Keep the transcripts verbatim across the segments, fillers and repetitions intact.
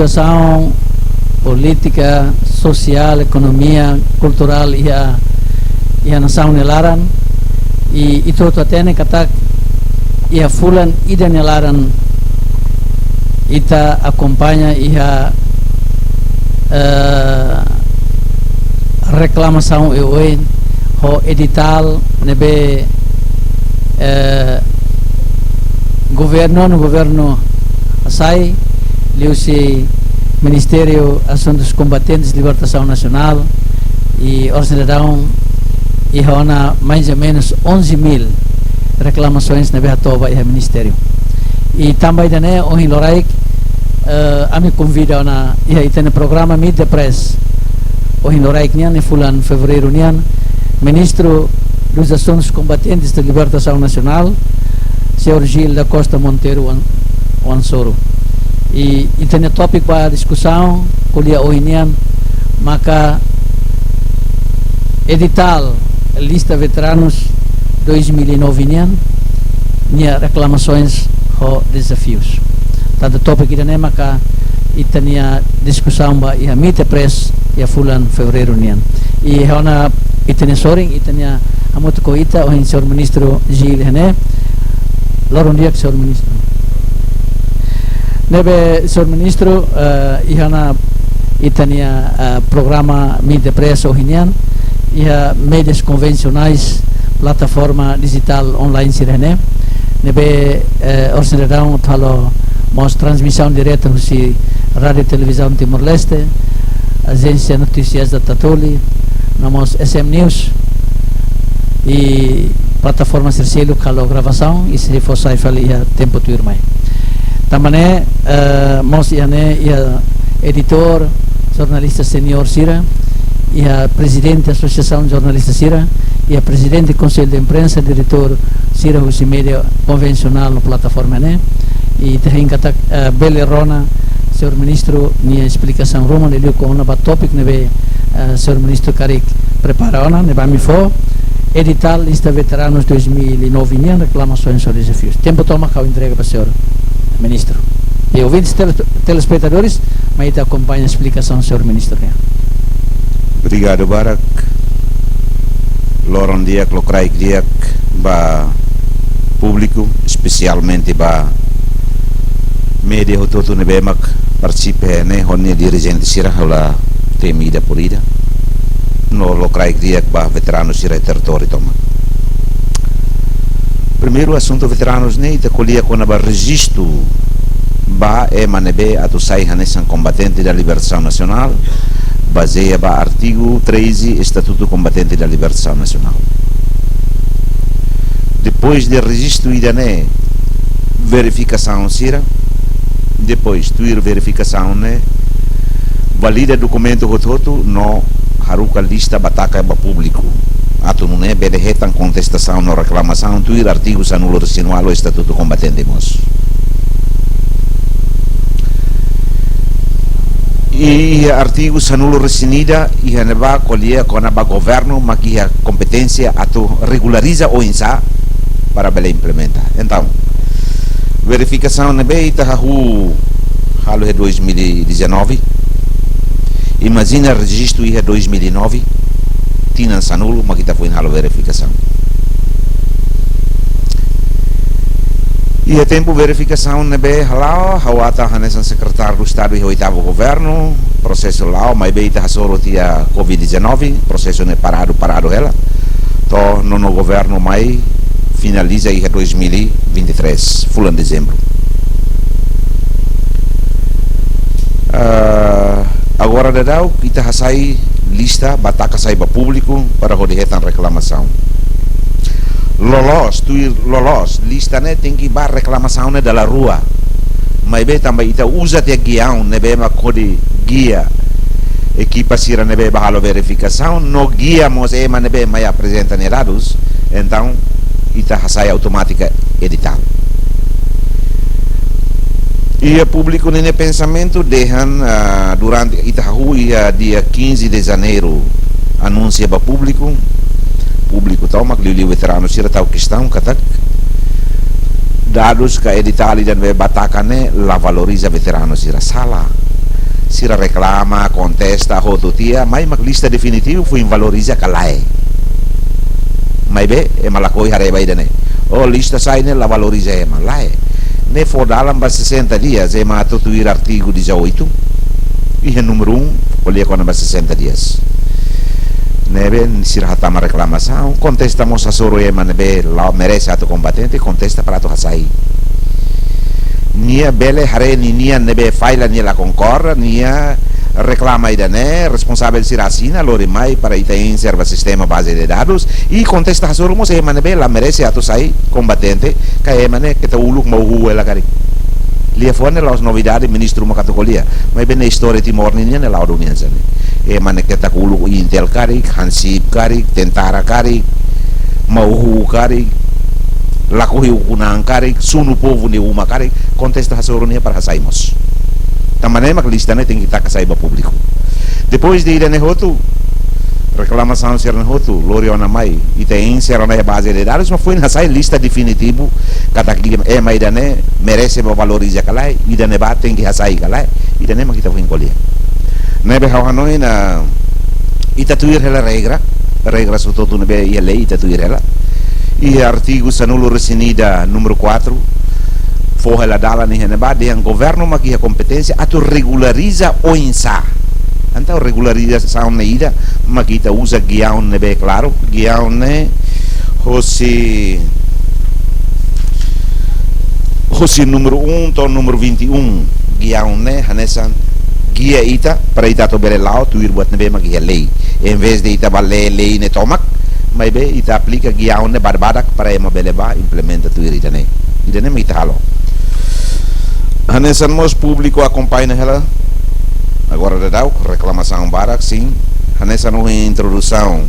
situasaun polítika, sosiál, ekonomia, kulturál iha, iha nasaun nia laran, i, i ita hotu hatene katak iha fulan ida nia laran ita akompaña iha, eh, reklamasaun oioin ho editál ne'ebé, eh, governu, no governu hasai, liuhusi Ministériu Asuntus Kombatentes Libertasaun Nasionál, i orsida daudaun iha ona mais ou menus onze mil reklamasoins ne'ebé hato'o ba iha ministériu. I tanba ida-ne'e ohin loraik, eh, ami konvida ona iha ita-nia programa Meet the Press ohin loraik nian, iha fulan fevereiru nian, Ministru dos Asuntos Combatentes de Libertação Nacional, señór Gil da Costa Monteiro Wan-, Wansoru. I ita-nia tópiku ba diskusaun ko'alia ohin nian maka editál lista veteranus dois mil e nove nian nia reklamasoins ho dezafius. Tantu tópiku ida-ne'e maka ita-nia diskusaun ba iha Meet the Press iha fulan fevereiru nian. I iha ona ita-nia sorin, ita-nia hamutuk ho ita ohin señór Ministru Gil iha ne'e. Loron di'ak, señór Ministru. Ne'ebé, señór Ministru, eh, iha ona ita-nia, eh, programa Meet the Press ohin nian iha médias konvensionais, plataforma dijitál online sira-ne'e. Ne'ebé, eh, orsida daudaun atu halo mós transmisaun direta husi Rádiu Televizaun Timor-Leste, Ajénsia Notísias Datatoli, no mós S M News, i plataforma sira seluk halo gravasaun, i sei fó sai fali iha tempu tuirmai. Tanba ne'e, eh, mós iha ne'e, iha editór, jornalista seniór sira, iha prezidente asosiasaun jornalista sira, iha prezidente konsellu de imprensa, diretór sira husi média konvensionál no plataforma ne'e. I ita hein katak, eh, bele rona señór Ministru nia esplikasaun ruma ne'e liu kona-ba tópiku ne'ebé, eh, señór Ministru karik prepara ona, ne'ebé ami fó editál lista veteranus dois mil e nove nian, reklamasoins ho dezafius. Tempu tomak ha'u entrega ba señór Ministru. I ouvintes tele-, telespetadores, mai ita akompaña esplikasaun señór Ministru nian. Obrigadu barak. Loron di'ak, lokraik di'ak ba públiku, espesialmente ba média hotu-hotu ne'ebé mak partisipa ne'e, ho nia dirijente sira, ha'u la temi ida por ida. No lokraik di'ak ba veteranu sira iha territóriu tomak. Primeiru, asuntu veteranus ne'e, ita ko'alia kona-ba rejistu ba ema ne'ebé atu sai hanesan combatente da libertação nacional, bazeia ba artigu treze Estatuto Combatente da Libertação Nacional. Depois de rejistu ida-ne'e, verifikasaun sira, depois tuir verifikasaun ne'e, valida dokumentu hotu-hotu no haruka lista ba taka ba públiku. Atu nune'e bele hetan kontestasaun no reklamasaun tuir artigu sanulu-resin-ualu Estatutu Kombatente mós. I artigu sanulu-resin-ida iha ne'ebá ko'alia kona-ba governu mak iha kompeténsia atu regulariza oinsá para bele implementa. Entaun, verifikasaun ne'ebé ita hahú halo iha dois mil e dezanove. Imajina rejistu iha dois mil e nove, tinan sanulu mak ita foin halo verifikasaun. Iha tempu verifikasaun ne'ebé hala'o, ha'u atu hanesan Sekretáriu Estadu iha oitavu governu, prosesu la'o, maibé ita hasoru tiha covid dezanove, prosesu ne'e paradu, paradu hela. To'o nono governu mai finaliza iha dois mil e vinte e três, fulan dezembru. Ah, agora daudaun ita hasai lista ba taka sai ba públiku para hodi hetan reklamasaun. Loloos, tuir loloos, lista ne'e tenke ba reklamasaun ne'e dala rua. Maibé tanba ita uza tiha giaun ne'ebé mak hodi gia ekipa sira ne'ebé ba halo verifikasaun, no gia mós ema ne'ebé mai aprezenta nia dadus, entaun ita hasai automátika editál. Iha públiku ninia pensamentu dehan, ah, durante ita hahú iha dia quinze de janeiro, anunsia ba públiku, públiku tomak, liuliu veteranu sira tau kestaun katak dadus ka editál ida ne'ebé ba taka ne'e la valoriza veteranu sira. Sala. Sira reklama, kontesta, hotu tiha, mai mak lista definitivu foin valoriza ka lae. Maibé, ema lakohi haree ba ida-ne'e. Oh, lista sai ne'e la valoriza ema, lae. Ne'e fó dalan ba sessenta dias, ema atu tuir artigu dezoito. Iha númeru um, ko'alia kona-ba sessenta dias. Ne'ebé sira hatama reklamasaun, kontesta mós hasoru ema ne'ebé la merese atu kombatente, kontesta para atu hasai. Nia bele haree ninia ne'ebé falla, nia la konkorda, nia reklama ida-ne'e, responsavel sira asina, lori mai para ita insere ba sistema baze de dadus, i kontesta hasoru mós ema ne'ebé la merese atu sai kombatente, ka ema ne'e keta uluk, mau huu hela karik. Liafuan ne'e la'ós novidade, ministru maka atu ko'alia. Maibé ne'e istória Timor ninian, ne'e la'o duni hanesan ne'e. Ema ne'e keta uluk, Intel karik, Hansip karik, tentara karik, mau huu karik, lakohi ukun-an karik, sunu povu nia uma karik, kontesta hasoru nia para hasai mós. Tanba ne'e mak lista ne'e tenke taka sai ba públiku. Depois de ida-ne'e hotu, reklamasaun sira-ne'e hotu, lori ona mai, ita insere ona iha baze de dadus, mas foin hasai lista definitivu, katak ema ida-ne'e merese ba valoriza ka lae, ida-ne'ebá tenke hasai ka lae, ida-ne'e mak ita foin ko'alia. Ne'ebé ha'u hanoin, ah, ita tuir hela regra, regra hotu-hotu ne'ebé iha lei ita tuir hela. Iha artigu sanulu-resin-ida númeru quatro, fó hela dalan iha ne'ebá, dehan governu mak iha kompeténsia atu regulariza oinsá. Entaun regularizasaun ne'e ida, mak ita uza giaun ne'ebé klaru, giaun ne'e hosi, hosi númeru um to'o númeru vinte e um, giaun ne'e hanesan gia ita, para ita atu bele la'o tuir buat ne'ebé mak iha lei. Em vez de ita bá lee lei ne'e tomak, maibé ita aplika giaun ne'e badak-badak para ema bele bá implementa tuir ida-ne'e. Ida-ne'e mak ita halo. Hanesan mós públiku akompaña hela, agora daudaun, reklamasaun barak, sin. Hanesan ohin introdusaun,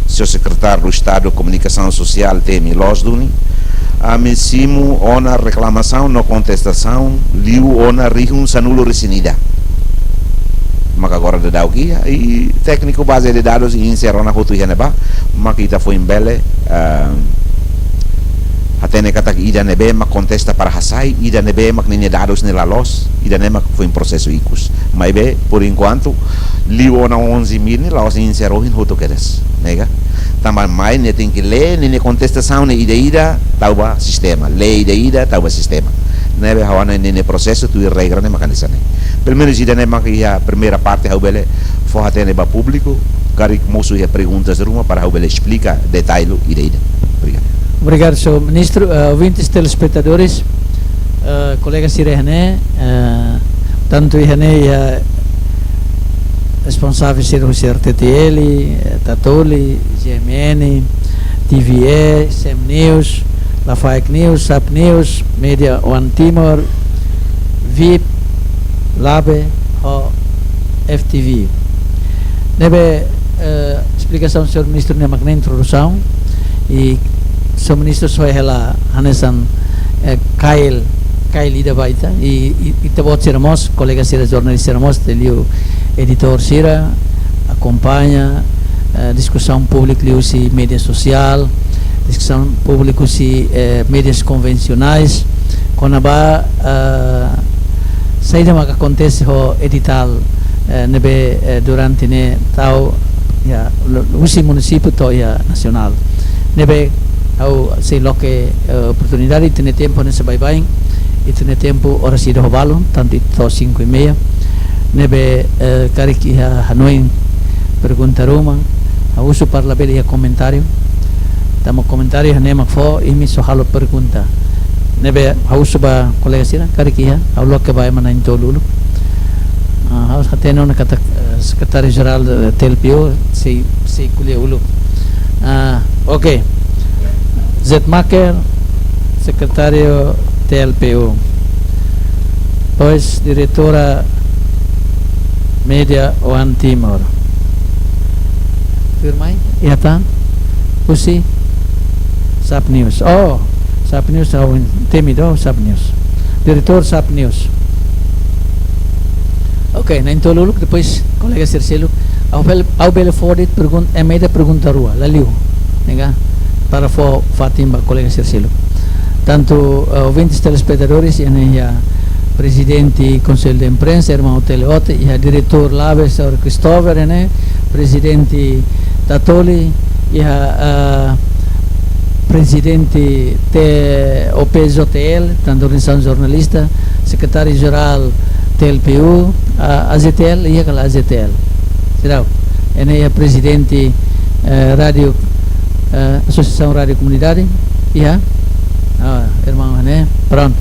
señór Sekretáriu Estadu Komunikasaun Sosiál temi loos duni, ami simu ona reklamasaun no kontestasaun liu ona rihun sanulu-resin-ida. Maka agora daudaun iha, i tékniku baze de dadus insere ona hotu iha ne'ebá, maka ita foin bele, ah, hatene katak ida ne'ebé mak kontesta para hasai, ida ne'ebé mak ninia dadus ne'e la loos, ida-ne'e mak foin prosesu ikus. Maibé, por enkuantu, liu ona onze mil ne'e la'ós insere ohin hotu kedas, ne'e ka? Tanba mai ne'e tenke lee, ninia kontestasaun ne'e ida-ida, tau ba sistema. Lee ida-ida, tau ba sistema. Ne'ebé ha'u hanoin ninia prosesu tuir regra ne'e mak hanesan ne'e. Pelumenus ida-ne'e mak iha primeira parte ha'u bele fó hatene ba públiku, karik mosu iha perguntas ruma para ha'u bele esplika detalle ida-ida. Obrigadu. Obrigadu, señór Ministru. Eh, ouvintes, telespetadores, eh, kolega sira iha ne'e, eh, tantu iha ne'e iha responsavel sira husi R T T L, eh, Tatoli, G M N, T V E, Sem News, Lafaek News, Sap News, Media One Timor, VIP, Labe, ho F T V. Ne'ebé, eh, esplikasaun señór Ministru ne'e mak ne'e introdusaun, i señór Ministru só hela hanesan, eh, kail, kail ida ba ita, i, i, ita-boot sira mós, kolega sira jornalista sira mós, te liu editór sira, akompaña, eh, diskusaun públiku liuhusi média sosiál, diskusaun públiku husi, eh, médias konvensionais, kona-ba, eh, saida maka akontese ho editál, eh, ne'ebé, eh, durante ne'e tau, ya, lo-, husi munisípiu to'o iha nasionál. Ne'ebé ha'u sei loke, eh, oportunidade, ita-nia tempu hanesan baibain, ita-nia tempu oras ida ho balun, tantu ita to'o cinco e meia. Ne'ebé, eh, karik iha hanoin pergunta ruma, ha'u husu para labele iha komentáriu. Tanba komentáriu iha ne'e mak fó, imi só halo pergunta. Ne'ebé ha'u husu ba kolega sira, karik iha, ha'u loke ba ema na'in-tolu uluk. Ah, ha'u hatene ona katak, eh, Sekretáriu Jerál, eh, T L P U, sei, sei ko'alia uluk. Ah, oke. Zet Maker, Sekretáriu T L P U. Depois, Diretora Media One Timor. Tuirmai, iha tan? Husi? Sap News. Oh, Sap News, ha'u temi do Sap News. Diretór Sap News. Oke, na'in-tolu uluk, depois kolega sira seluk. Ha'u bele, ha'u bele fó de'it pergun-, ema ida pergunta rua, la liu. Ne'e ka, para fó fatin ba kolega sira seluk. Tantu, eh, ouvintes, telespetadores, iha ne'e iha Prezidente Konsellu de Imprensa, irmaun Otélio Ote, iha diretór Labes, señór Christopher, ne'e, prezidente Tatoli, iha, ah, prezidente T-, O P J L, tantu organizasaun jornalista, sekretáriu jerál T L P U, ah, A Z T L, iha kala A Z T L. Seidauk. Ne'e iha prezidente, eh, rádiu, eh, Asosiasaun Rádiu Komunidade, iha? Ah, irmaun, ne'e? Prontu.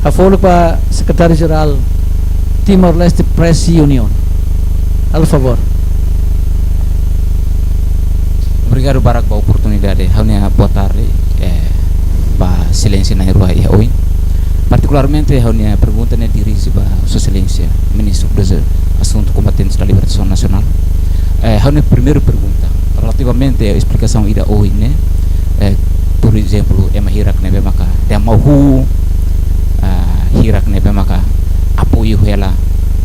Hafolok ba sekretáriu jerál Timor-Leste Press Union. Halo favór. Obrigadu barak ba oportunidade. Ha'u-nia boa tarde, eh, ba Exelénsia na'in-rua iha oin. Partikularmente, ha'u-nia pergunta ne'e dirije ba Sua Exelénsia, Ministru dos Assuntos Combatentes da Libertação Nacional. Eh, ha'u-nia primeiru pergunta, relativamente à esplikasaun ida ohin ne'e, eh, por ezemplu, ema hirak ne'ebé maka dehan maun huun, ah, hirak ne'ebé maka apoiu hela,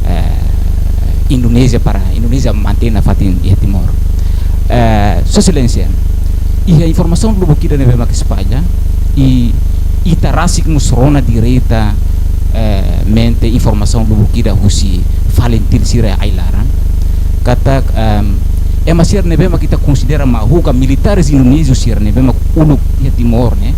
eh, Indonézia para Indonézia mantein nafatin iha Timor. Eh, Sua Exelénsia, iha informasaun lubuk ida ne'ebé maka espalla, i ita rasik mós rona direta, eh, mente informasaun lubuk ida husi FALINTIL sira ai-laran. Katak, em, ema sira ne'ebé maka ita konsidera maun huun ka militares indonéziu sira ne'ebé maka uluk iha Timor ne'e.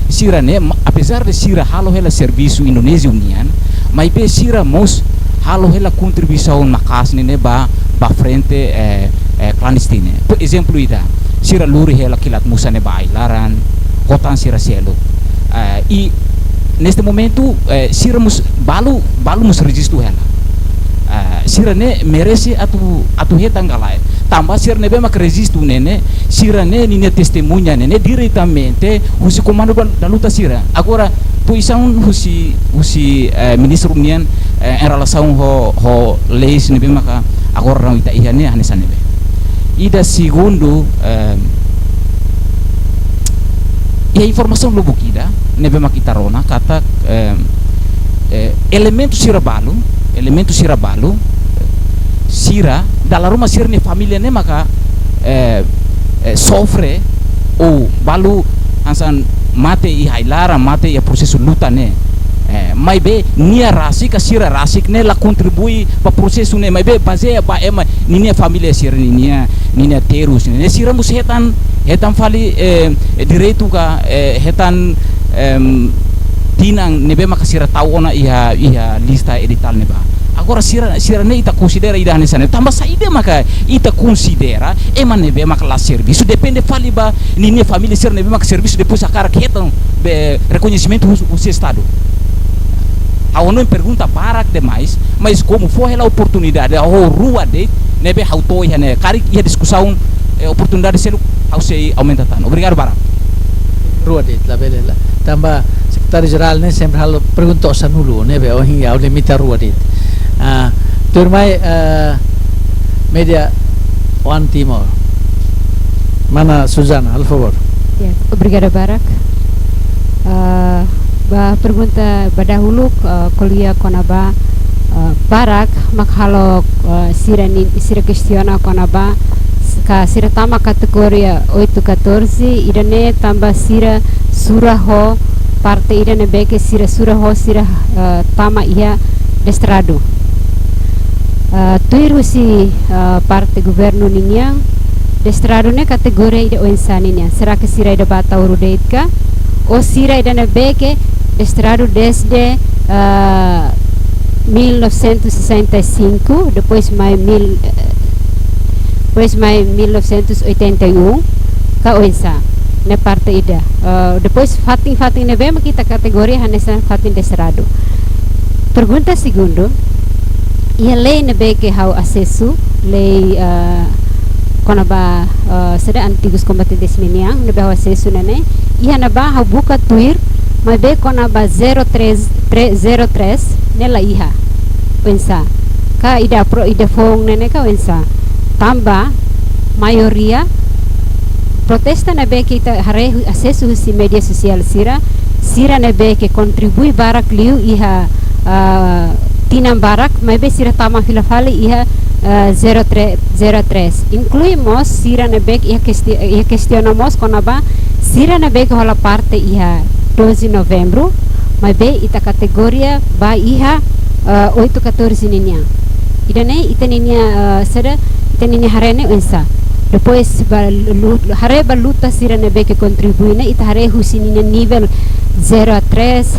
Sira ne'e, ma-, apezar de sira halo hela servisu Indonézia nian, maibé sira mós halo hela kontribuisaun maka'as ne'e, ne'e ba, ba frente, eh, eh, klandestina. Por ezemplu ida, sira lori hela kilat musa ne'e ba ai-laran, ho tan sira seluk. Eh, i neste momentu, eh, sira mós balu, balu mós rejistu hela. Eh, sira ne'e merese atu, atu hetan ka lae. Tanba sira ne'ebé maka rejistu ne'e ne'e, sira ne'e ninia testemuña ne'e ne'e diretamente husi komandu da, da luta sira. Agora, pozisaun husi, husi, eh, ministru nian, eh, em relasaun ho, ho leis ne'ebé maka agora daudaun ita iha ne'e hanesan ne'ebé. Ida segundu, eh, iha informasaun lubuk ida ne'ebé maka ita rona katak, eh, eh, elementu sira balu, elementu sira balu, sira, dala ruma sira-nia família ne'e maka, eh, eh, sofre ou balu hanesan mate iha ai-laran, mate iha prosesu luta ne'e. Eh, maibé nia rasik ka sira rasik ne'e la kontribui ba prosesu ne'e, maibé bazeia ba ema ninia família sira ninia, ninia terus ne'e. Sira mós hetan, hetan fali, eh, direitu ka, eh, hetan, em, tinan ne'ebé maka sira tau ona iha, iha lista editál ne'ebá. Agora sira, sira ne'e ita konsidera ida hanesan ne'e. Tanba saida maka ita konsidera ema ne'ebé maka la servisu, depende fali ba ninia família sira ne'ebé maka servisu, depois hakarak hetan be rekoñesimentu hus-, husi Estadu. Ha'u hanoin pergunta barak demais, mas komu fó hela oportunidade, ha'u rua de'it, ne'ebé ha'u to'o iha ne'e, karik iha diskusaun, eh, oportunidade seluk, ha'u sei aumenta tan. Obrigadu barak. Rua de'it, labele la. Tanba sekretáriu jerál ne'e sempre halo pergunta osan-nulu, ne'ebé ohin ha'u limita rua de'it. Ah, tuirmai, ah, Media One Timor. Mana Suzana, halo favór. Ya, obrigada barak. Ah, ba pergunta ba dahuluk, ah, ko'alia kona-ba, ah, barak mak halo, ah, sira ni, sira kestiona kona-ba s-, ka sira tama kategoria oito catorze, ida-ne'e tanba sira sura ho parte ida ne'ebé ke sira sura ho sira, ah, tama iha desterradu. Ah, tuir husi, ah, parte governu ninian, desterradu ne'e kategoria ida oinsá ninian? Será ke sira ida ba Ataúru de'it ka? Ou sira ida ne'ebé ke desterradu desde, ah, mil novecentos e sessenta e cinco, depois mai mil, eh, depois mai mil novecentos e oitenta e um, ka oinsá? Ne'e parte ida. Ah, depois fatin-fatin ne'ebé mak ita kategoria hanesan fatin desterradu. Pergunta segundu, iha lei ne'ebé ke ha'u asesu, lei, ah, kona-ba, ah, saida, antigus kombatentes ninian, ne'ebé ha'u asesu ne'e ne'e, iha ne'ebá ha'u buka tuir, maibé kona-ba zero três, tre-, zero três, ne'e la iha. Oinsá? Ka ida pro, ida foun ne'e ne'e ka oinsá? Tanba maioria protesta ne'ebé ke ita haree hu-, asesu husi média sosiál sira, sira ne'ebé ke kontribui barak liu iha, ah, tinan barak, maibé sira tama fila fali iha, ah, zero três, zero três. Inklui mós sira ne'ebé ke iha kesti-, iha kestiona mós kona-ba sira ne'ebé ke hola parte iha doze Novembru, Maibé ita kategoria ba iha, eh, oito catorze ninian. Ida-ne'e ita ninia, eh, saida, ita ninia haree ne'e oinsá. Depois ba lu-, haree ba luta sira ne'ebé ke kontribui ne'e, ita haree husi ninia nivel zero a três,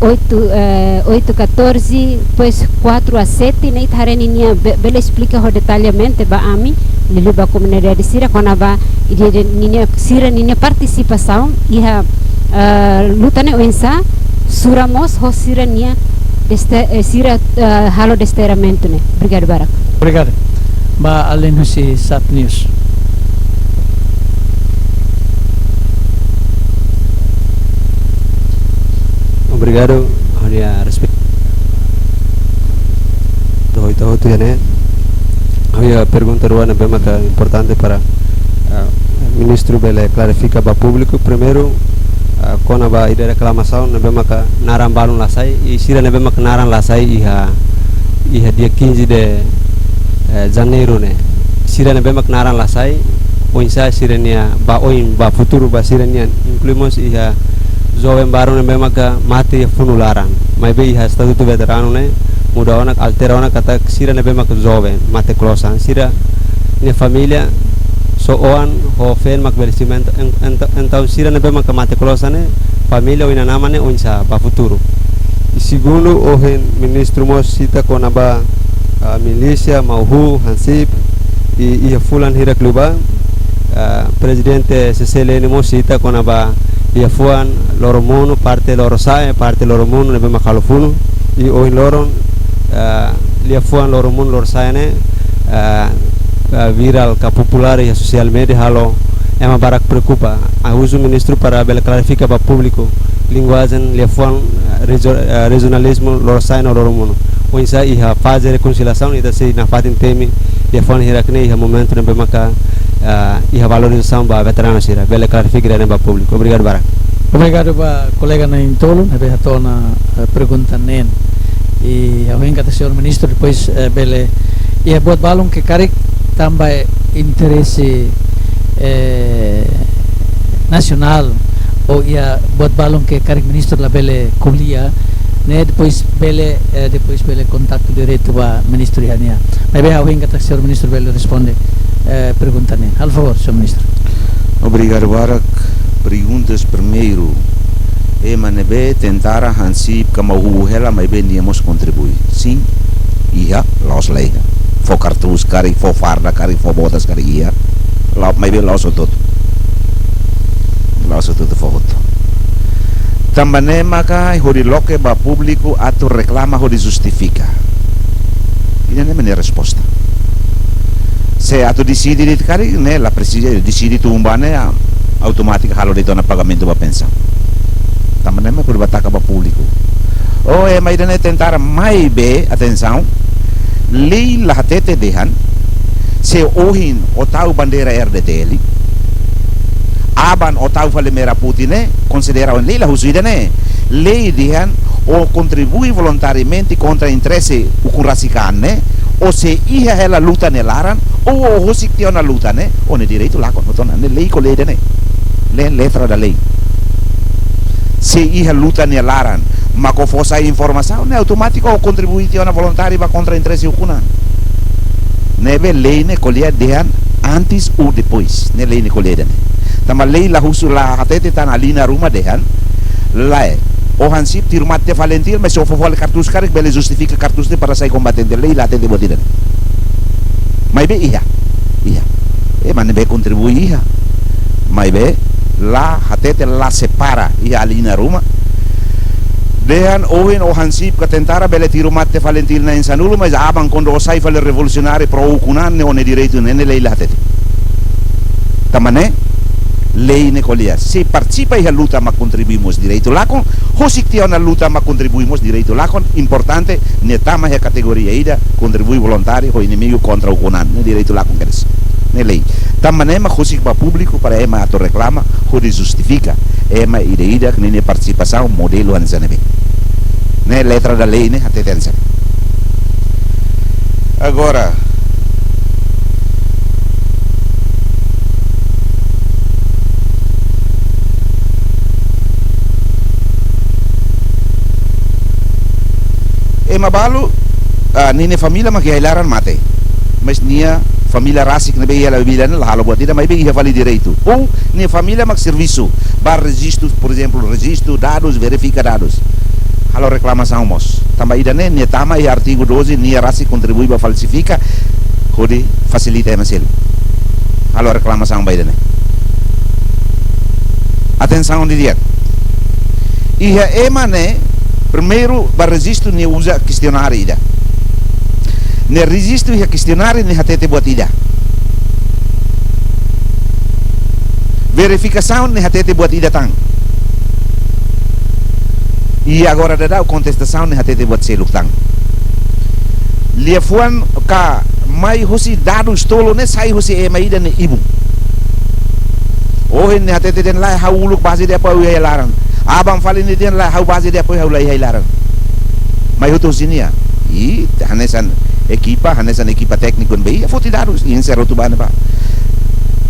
oito, eh, oito catorze, depois quatro a sete ne'e, ita haree ninia be-, bele esplika ho detalhamente ba ami, liuliu ba komunidade sira, kona-ba ida, ida ninia, sira ninia partisipasaun iha, eh, luta ne'e oinsá, sura mós ho sira-nia deste-, eh, sira, eh, halo destacamentu ne'e. Obrigadu barak. Obrigadu. Ba alin husi SAT News. Obrigadu, ha'u-nia respeitu. Tohoi tohoi tu ya ne. Ha'u iha pergunta rua ne'ebé maka importante para, ah, ministru bele klarifika ba públiku. Primeiru, ah, kona-ba ida reklamasaun ne'ebé maka naran balun la sai, i sira ne'ebé maka naran la sai iha, iha dia quinze de, eh, Janeiru ne'e. Sira ne'ebé maka naran la sai, oinsá sira-nia ba oin, ba futuru ba sira-nian, inklui mós iha joven balu ne'ebé maka mate iha funu laran. Maibé iha estatutu veteranu ne'e muda ona, altera ona katak sira ne'ebé maka joven mate klosan, sira-nia família só oan ho feen mak bele simentu. En-, enta-, entaun sira ne'ebé maka mate klosan ne'e, família ho inan-aman ne'e oinsá ba futuru. I segundu, ohin ministru mós sita kona-ba, ah, milísia, Mauhu, Hansip, i iha fulan hirak liubá, ah, Prezidente C C L N mós sita kona-ba liafuan Loromonu, parte Lorosa'e, parte Loromonu ne'ebé mak halo funu, i ohin loron, ah, liafuan Loromonu, Lorosa'e ne'e, ah, ah, virál ka populár iha sosiál média, halo ema barak preokupa. Ha'u husu ministru para bele klarifika ba públiku linguajen liafuan, ah, rejo-, ah, rejionalizmu Lorosa'e no Loromonu. Oinsá iha faze rekonsiliasaun, ita sei nafatin temi liafuan hirak ne'e iha momentu ne'ebé maka, ah, iha valorizasaun ba veteranu sira. Bele klarifika ida-ne'e ba públiku. Obrigadu barak. Obrigadu ba kolega na'in-tolu ne'ebé hato'o ona, eh, pergunta neen. I ha'u hein katak señór ministru, depois, eh, bele iha buat balun ke karik tanba interese, eh, nasionál, ou iha buat balun ke karik ministru labele ko'alia, ne'e depois bele, eh, depois bele kontaktu diretu ba ministru iha ne'e. Maibé ha'u hein katak señór ministru bele responde, eh, pergunta ne'e. Halo favór, señór ministru. Obrigadu barak. Perguntas primeiru. Ema ne'ebé tentara, Hansip ka Mauhu hela, maibé nia mós kontribui. Sin, iha, la'ós la iha. Fó kartús karik, fó farda karik, fó botas karik iha. La'o, maibé la'ós hotu-hotu. La'ós hotu-hotu fó hotu. Tanba ne'e maka hodi loke ba públiku atu reklama hodi justifika. Ida-ne'e mak nia resposta. Se atu deside de'it karik, ne'e la presiza deside tun ba ne'e, ah, automátiku halo de'it ona pagamentu ba pensaun. Tanba ne'e mak hodi bá taka ba públiku. Oh, ema ida-ne'e tentara, maibé, atensaun, lei la hatete dehan, se ohin ó tau bandeira R D T L, aban ó tau fali merah putih ne'e, konsidera ohin, lei la husu ida-ne'e. Lei dehan ó kontribui voluntariamente kontra interese ukun rasik an ne'e, ou se iha hela luta nia laran, ou ó husik tiha ona luta ne'e, ó-nia direitu lakon, hotu ona, ne'e lei ko'alia ida-ne'e. Lee letra da lei. Se iha luta nia laran, mak ó fó sai informasaun, ne'e automátiku ó kontribui tiha ona voluntáriu ba kontra interese ukun an. Ne'ebé lei ne'e ko'alia dehan antes ou depois. Ne'e lei ne'e ko'alia dehan. Tanba lei la husu, la hatete tan alin ruma dehan, lae, ó Hansip tiru mate Falintil, mas se ó fó fali kartús karik bele justifika kartús ne'e para sai kombatente. Lei la hatete buat ida-ne'e. Maibé iha. Iha. Ema ne'ebé kontribui iha. Maibé la hatete, la separa iha alin ruma. Dehan ohin ó Hansip ka tentara bele tiru mate Falintil na'in-sanulu, mas aban kuandu ó sai fali revolusionáriu pro ukun an ne'e ó-nia direitu, ne'e, ne'e lei la hatete. Tanba ne'e, lei ne'e ko'alia. Se partisipa iha luta mak kontribui mós direitu lakon, husik tiha ona luta mak kontribui mós direitu lakon, importante, ne'e tama iha kategoria ida, kontribui voluntáriu ho inimigu kontra ukun an, ne'e direitu lakon kedas. Ne'e lei. Tanba ne'e mak husik ba públiku para ema atu reklama, hodi justifika ema ida-idak ninia partisipasaun modelu hanesan ne'ebé. Ne'e letra da lei ne'e hatete hanesan ne'e. Agora, Ema balu, ah, ninia família mak iha ai-laran mate. Mas nia família rasik ne'ebé iha la bila ne'e la halo buat ida, maibé iha fali direitu. Ou nia família mak servisu ba rejistu, por ezemplu, rejistu dadus, verifika dadus. Halo reklamasaun mós. Tanba ida-ne'e, nia tama iha artigu doze, nia rasik kontribui ba falsifika, hodi fasilita ema seluk. Halo reklamasaun ba ida-ne'e. Atensaun didi'ak. Iha ema ne'e, primeiru, ba rejistu nia uza kestionáriu ida. Nia rejistu iha kestionáriu nia hatete buat ida. Verifikasaun nia hatete buat ida tan. I agora daudaun kontestasaun nia hatete buat seluk tan. Liafuan ka mai husi dadus tolu ne'e sai husi ema ida nia ibun. Ohin nia hatete dehan lae, ha'u uluk baze de apoiu iha ai-laran. Aban fali nia dehan lae, ha'u baze de apoiu ha'u la iha ai-laran. Mai hotu husi nia. I hanesan ekipa, hanesan ekipa tékniku ne'ebé iha foti dadus, i insere hotu ba ne'ebá.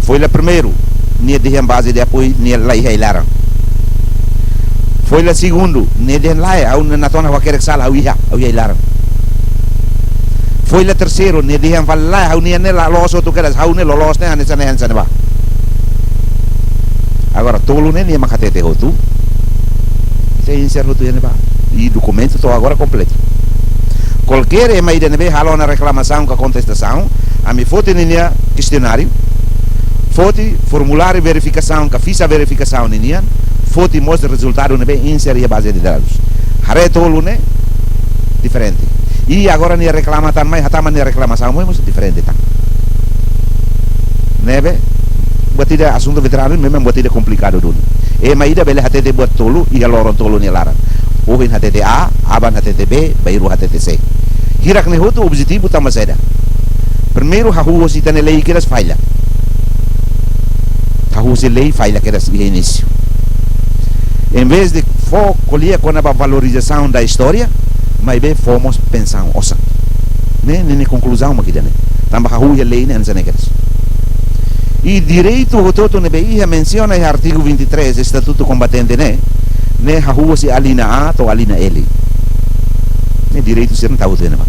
Foin la primeiru, nia dehan baze de apoiu nia la iha ai-laran. Foin la segundu, nia dehan lae, ha'u natoon ha'u hakerek sala, ha'u iha, ha'u iha ai-laran. Foin la terseiru, nia dehan fali lae, ha'u-nian ne'e la loos hotu kedas, ha'u ne'e loloos ne'e hanesan ne'e hanesan ne'ebá. Agora, tolu ne'e nia mak hatete hotu. Ita insere hotu iha ne'ebá. I dokumentu to'o agora kompletu. Kualkér ema ida ne'ebé halo ona reklamasaun ka kontestasaun, ami foti ninia kestionáriu, foti formuláriu verifikasaun ka fixa verifikasaun ninian, foti mós rezultadu ne'ebé insere iha baze de dadus. Haree tolu ne'e diferente. I agora nia reklama tan mai, hatama nia reklamasaun mai mós diferente tan. Ne'ebé, buat ida asuntu veteranu, memang buat ida komplikadu duni. Ema ida bele hatete buat tolu, iha loron tolu nia laran. Ohin hatete A, aban hatete B, bainrua hatete C. Hirak ne'e hotu objetivu tanba saida? Primeiru, hahú husi ita-nia lei kedas falla. Hahú husi lei falla kedas iha inísiu. Em vez de fó ko'alia kona-ba valorizasaun da istória, maibé fó mós pensaun osan. Ne'e, ne'e, ne'e konkluzaun mak ida-ne'e. Tanba hahú iha lei ne'e hanesan ne'e kedas. I direitu hotu-hotu ne'ebé iha mensiona iha artigu vinte e três Estatutu Kombatente ne'e, ne'e hahú husi alínea A to'o alínea L. Ne'e direitu sira ne'e tau tene ba.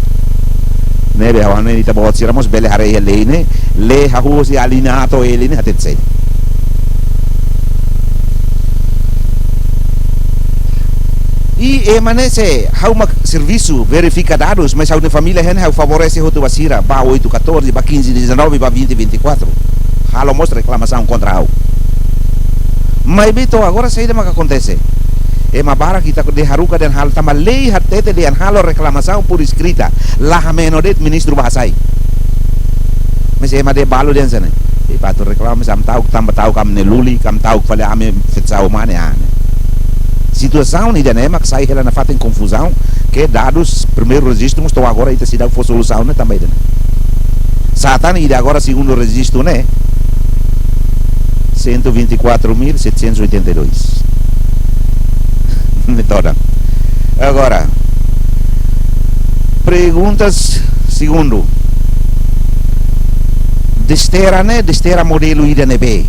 Ne'ebé ha'u hanoin ita-boot sira mós bele haree iha lei ne'e, lei hahú husi alínea A to'o L ne'e hatete saida. I ema ne'e se ha'u mak servisu verifika dadus, mas ha'u-nia família hein ha'u favorese hotu ba sira, ba oito catorze, ba quinze dezanove, ba vinte vinte e quatro. Halo mós reklamasaun kontra ha'u. Maibé to'o agora saida mak akontese? Ema barak ita dehan haruka dehan halo, tanba lei hatete dehan halo reklamasaun por escrita. La hameno de'it ministru bá hasai. Mas ema dehan balu dehan hanesan ne'e. Ita atu reklama, mas ami ta'uk tanba ta'uk ami-nia lulik, ami ta'uk fali ami fetsau mane, ah, ne'e. Situasaun ida-ne'e mak sai hela nafatin konfuzaun, ke dadus primeiru rejistu mós to'o agora ita seidauk fó solusaun ne'e tanba ida-ne'e. Sá tan ida agora segundu rejistu ne'e, cento e vinte e quatro mil setecentos e oitenta e dois. Ne'e todan. Agora, perguntas segundu. Destera ne'e, destera modelu ida ne'ebé?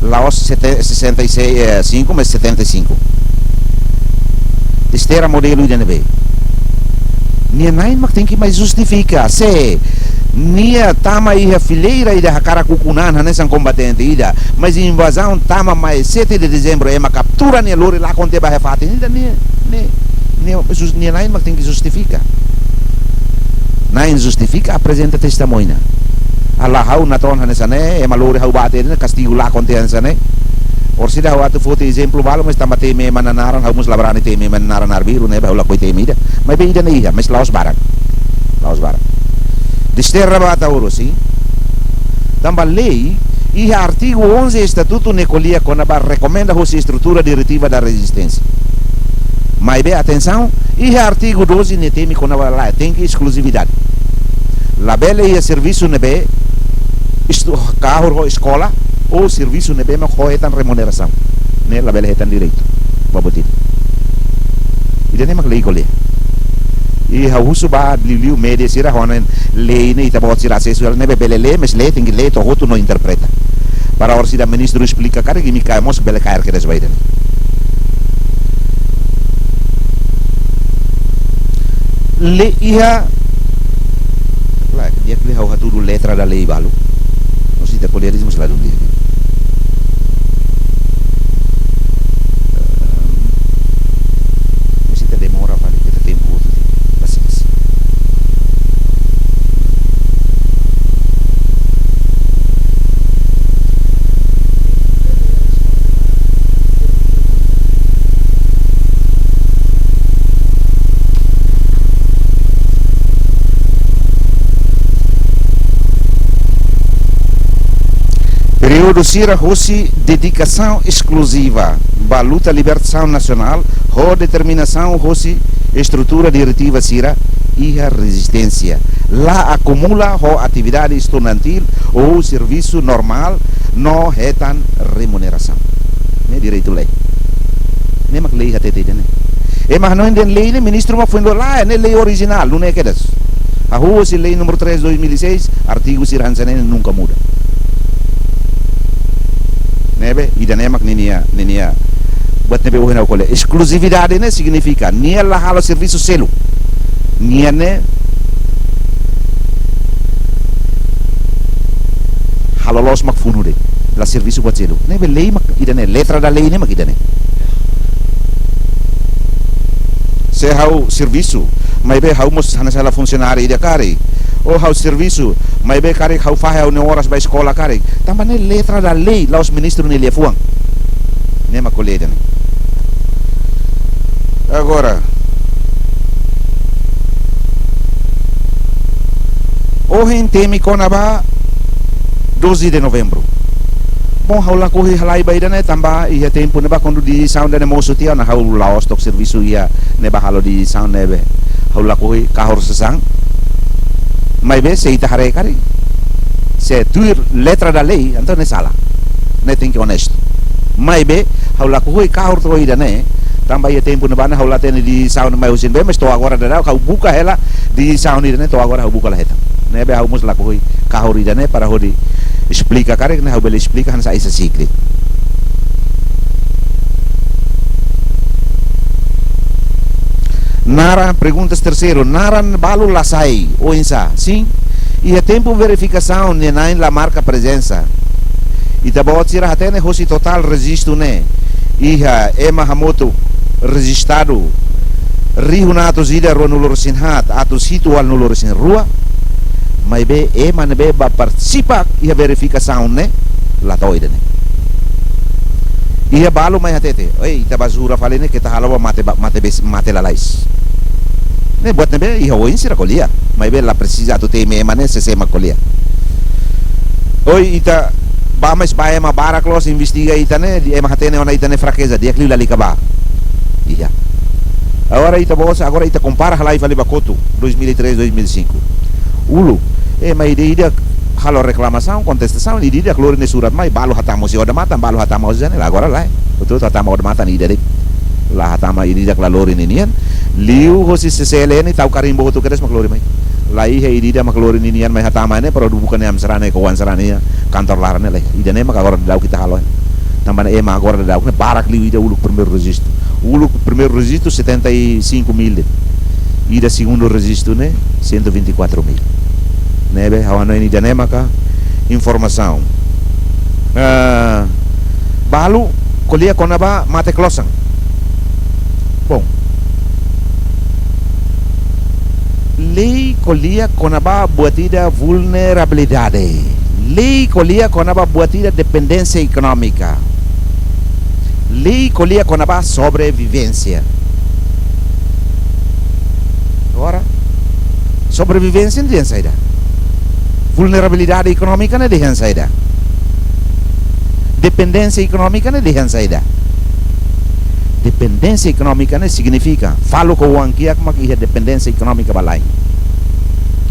La'ós sete-, sessenta e cinco, mas setenta e cinco. Destera modelu ida ne'ebé? Nia na'in mak tenke mai justifika. Se nia tama iha fileira ida hakarak ukun an hanesan kombatente ida, mas invazaun tama mai sete de dezembru, ema kaptura nia, lori lakon tiha ba iha fatin ida, nia, nia, nia, jus-, nia na'in mak tenke justifika. Na'in justifika, aprezenta testemuña. Ha'u la, ha'u natoon hanesan ne'e, ema lori ha'u ba tiha ne'e, kastigu lakon tiha hanesan ne'e. Orsida ha'u atu foti ezemplu balu, mas tanba temi ema nia naran, ha'u mós la brani temi ema nia naran arbiru ne'e, ha'u lakohi temi ida. Maibé ida-ne'e iha, mas la'ós barak. La'ós barak. Destera ba Ataúro, sin. Tanba lei, iha artigu onze Estatutu ne'e ko'alia kona-ba rekomenda hosi estrutura diretiva da rezisténsia. Maibé atensaun, iha artigu doze ne'e temi kona-ba lae, tenke eskluzividade. Labele iha servisu ne'ebé estu-, kahur ho eskola, ou servisu ne'ebé mak ho hetan remunerasaun. Ne'e labele hetan direitu. Ba buat ida. Ida-ne'e mak lei ko'alia. I ha'u husu ba liuliu média sira hanoin lei ne'e ita-boot sira asesu hela ne'ebé bele lee, mas lee tenke lee to'o hotu no interpreta. Para orsida ministru esplika karik imi ka mós bele kaer kedas ba ida-ne'e. Lei iha, la, di'ak liu ha'u hatudu letra da lei balu. Mós ita ko'alia de'it mós ladún di'ak. Ehm, mós ita demora fali, ita tempu hotu, pasiénsia. Períodu sira hosi dedikasaun eskluziva ba luta libertasaun nasionál ho determinasaun hosi estrutura diretiva sira iha rezisténsia, la akumula ho atividade estudantíl ou servisu normál no hetan remunerasaun. Ne'e direitu lei. Ne'e mak lei hatete ida-ne'e. Ema hanoin dehan lei ne'e ministru mak foin lori, lae, ne'e lei orijinál, nune'e kedas. Hahú husi lei númeru três dois mil e seis, artigu sira hanesan ne'e nunka muda. Ne'ebé, ida-ne'e mak ninia, ninia, buat ne'ebé ohin ha'u ko'alia. Eskluzividade ne'e signifika, nia la halo servisu seluk. Nia ne'e halo loos mak funu de'it. La servisu buat seluk. Ne'ebé lei mak ida-ne'e, letra da lei ne'e mak ida-ne'e. Se ha'u servisu, maibé ha'u mós hanesan hela funsionáriu ida karik. Ou ha'u servisu, maibé karik ha'u fahe ha'u-nia oras ba eskola karik. Tanba ne'e letra da lei, la'ós ministru nia liafuan. Ne'e mak ko'alia ida-ne'e. Agora, ohin temi kona-ba doze de novembro. Bom, ha'u lakohi halai ba ida-ne'e tanba iha tempu ne'ebá kuandu desizaun ida-ne'e mosu tiha ona ha'u la'ós to'o servisu iha ne'ebá halo desizaun ne'ebé. Ha'u lakohi kahur sasán. Maibé se ita haree karik, se tuir letra da lei, entaun ne'e sala. Ne'e tenke onestu. Maibé, ha'u lakohi kahur to'o ida-ne'e, tanba iha tempu ne'ebá ne'e ha'u la hatene desizaun mai husi ne'ebé, mas to'o agora daudaun, ha'u buka hela desizaun ida-ne'e, to'o agora ha'u buka la hetan. Ne'ebé ha'u mós lakohi kahur ida-ne'e para hodi esplika karik, ne'e ha'u bele esplika hanesan ai sa sikli. Naran, perguntas terseiru, naran balu la sai, oinsá? Sin, iha tempu verifikasaun nia na'in la marka prezensa. Ita-boot sira hatene hosi totál rejistu ne'e iha ema hamutuk rejistadu rihun atus ida ruanulu-resin-haat atus hitu ualunulu-resin-rua, maibé ema ne'ebé bá partisipa iha verifikasaun ne'e la to'o ida-ne'e. Iha balu mai hatete, "Oi, ita bá jura fali ne'e, keta halo ba mate ba, mate bes, mate lalais." Ne'e buat ne'ebé iha oin sira ko'alia. Maibé la presiza atu temi ema ne'e sé-sé mak ko'alia. Oi, ita bá mais bá ema barak loos investiga ita ne'e, ema hatene ona ita ne'e frakeza, di'ak liu lalika bá. Iha. Agora ita-boot, agora ita kompara halai fali ba kotuk, dois mil e três, dois mil e cinco. Uluk, ema ida-idak halo reklamasaun, kontestasaun, ida-idak lori nia surat mai, balu hatama hosi odamatan, balu hatama hosi janela, agora lae. Hotu-hotu hatama odamatan ida de'it. La hatama ida-idak la lori ninian. Liu hosi C C L N tau karimbu hotu kedas mak lori mai. La iha ida-idak mak lori ninian mai hatama ne'e, para buka nia am sarani, kawan sarani, kantor laran ne'e lae. Ida-ne'e mak agora daudaun ita halo. Tanba ne'e ema agora daudaun ne'e barak liu ida uluk primeiru rejistu. Uluk primeiru rejistu setenta e cinco mil de'it. Ida segundu rejistu ne'e cento e vinte e quatro mil. Ne'ebé, ha'u hanoin ida-ne'e maka informasaun. Ah, balu ko'alia kona-ba mate klosan. Bom, lei ko'alia kona-ba buat ida vulnerabilidade. Lei ko'alia kona-ba buat ida dependénsia ekonómika. Lei ko'alia kona-ba sobrevivénsia. Agora, sobrevivénsia ne'e dehan saida? Vulnerabilidade ekonómika ne'e dehan saida? Dependénsia ekonómika ne'e dehan saida? Dependénsia ekonómika ne'e signifika faluk ho oan kiak mak iha dependénsia ekonómika ba la'en.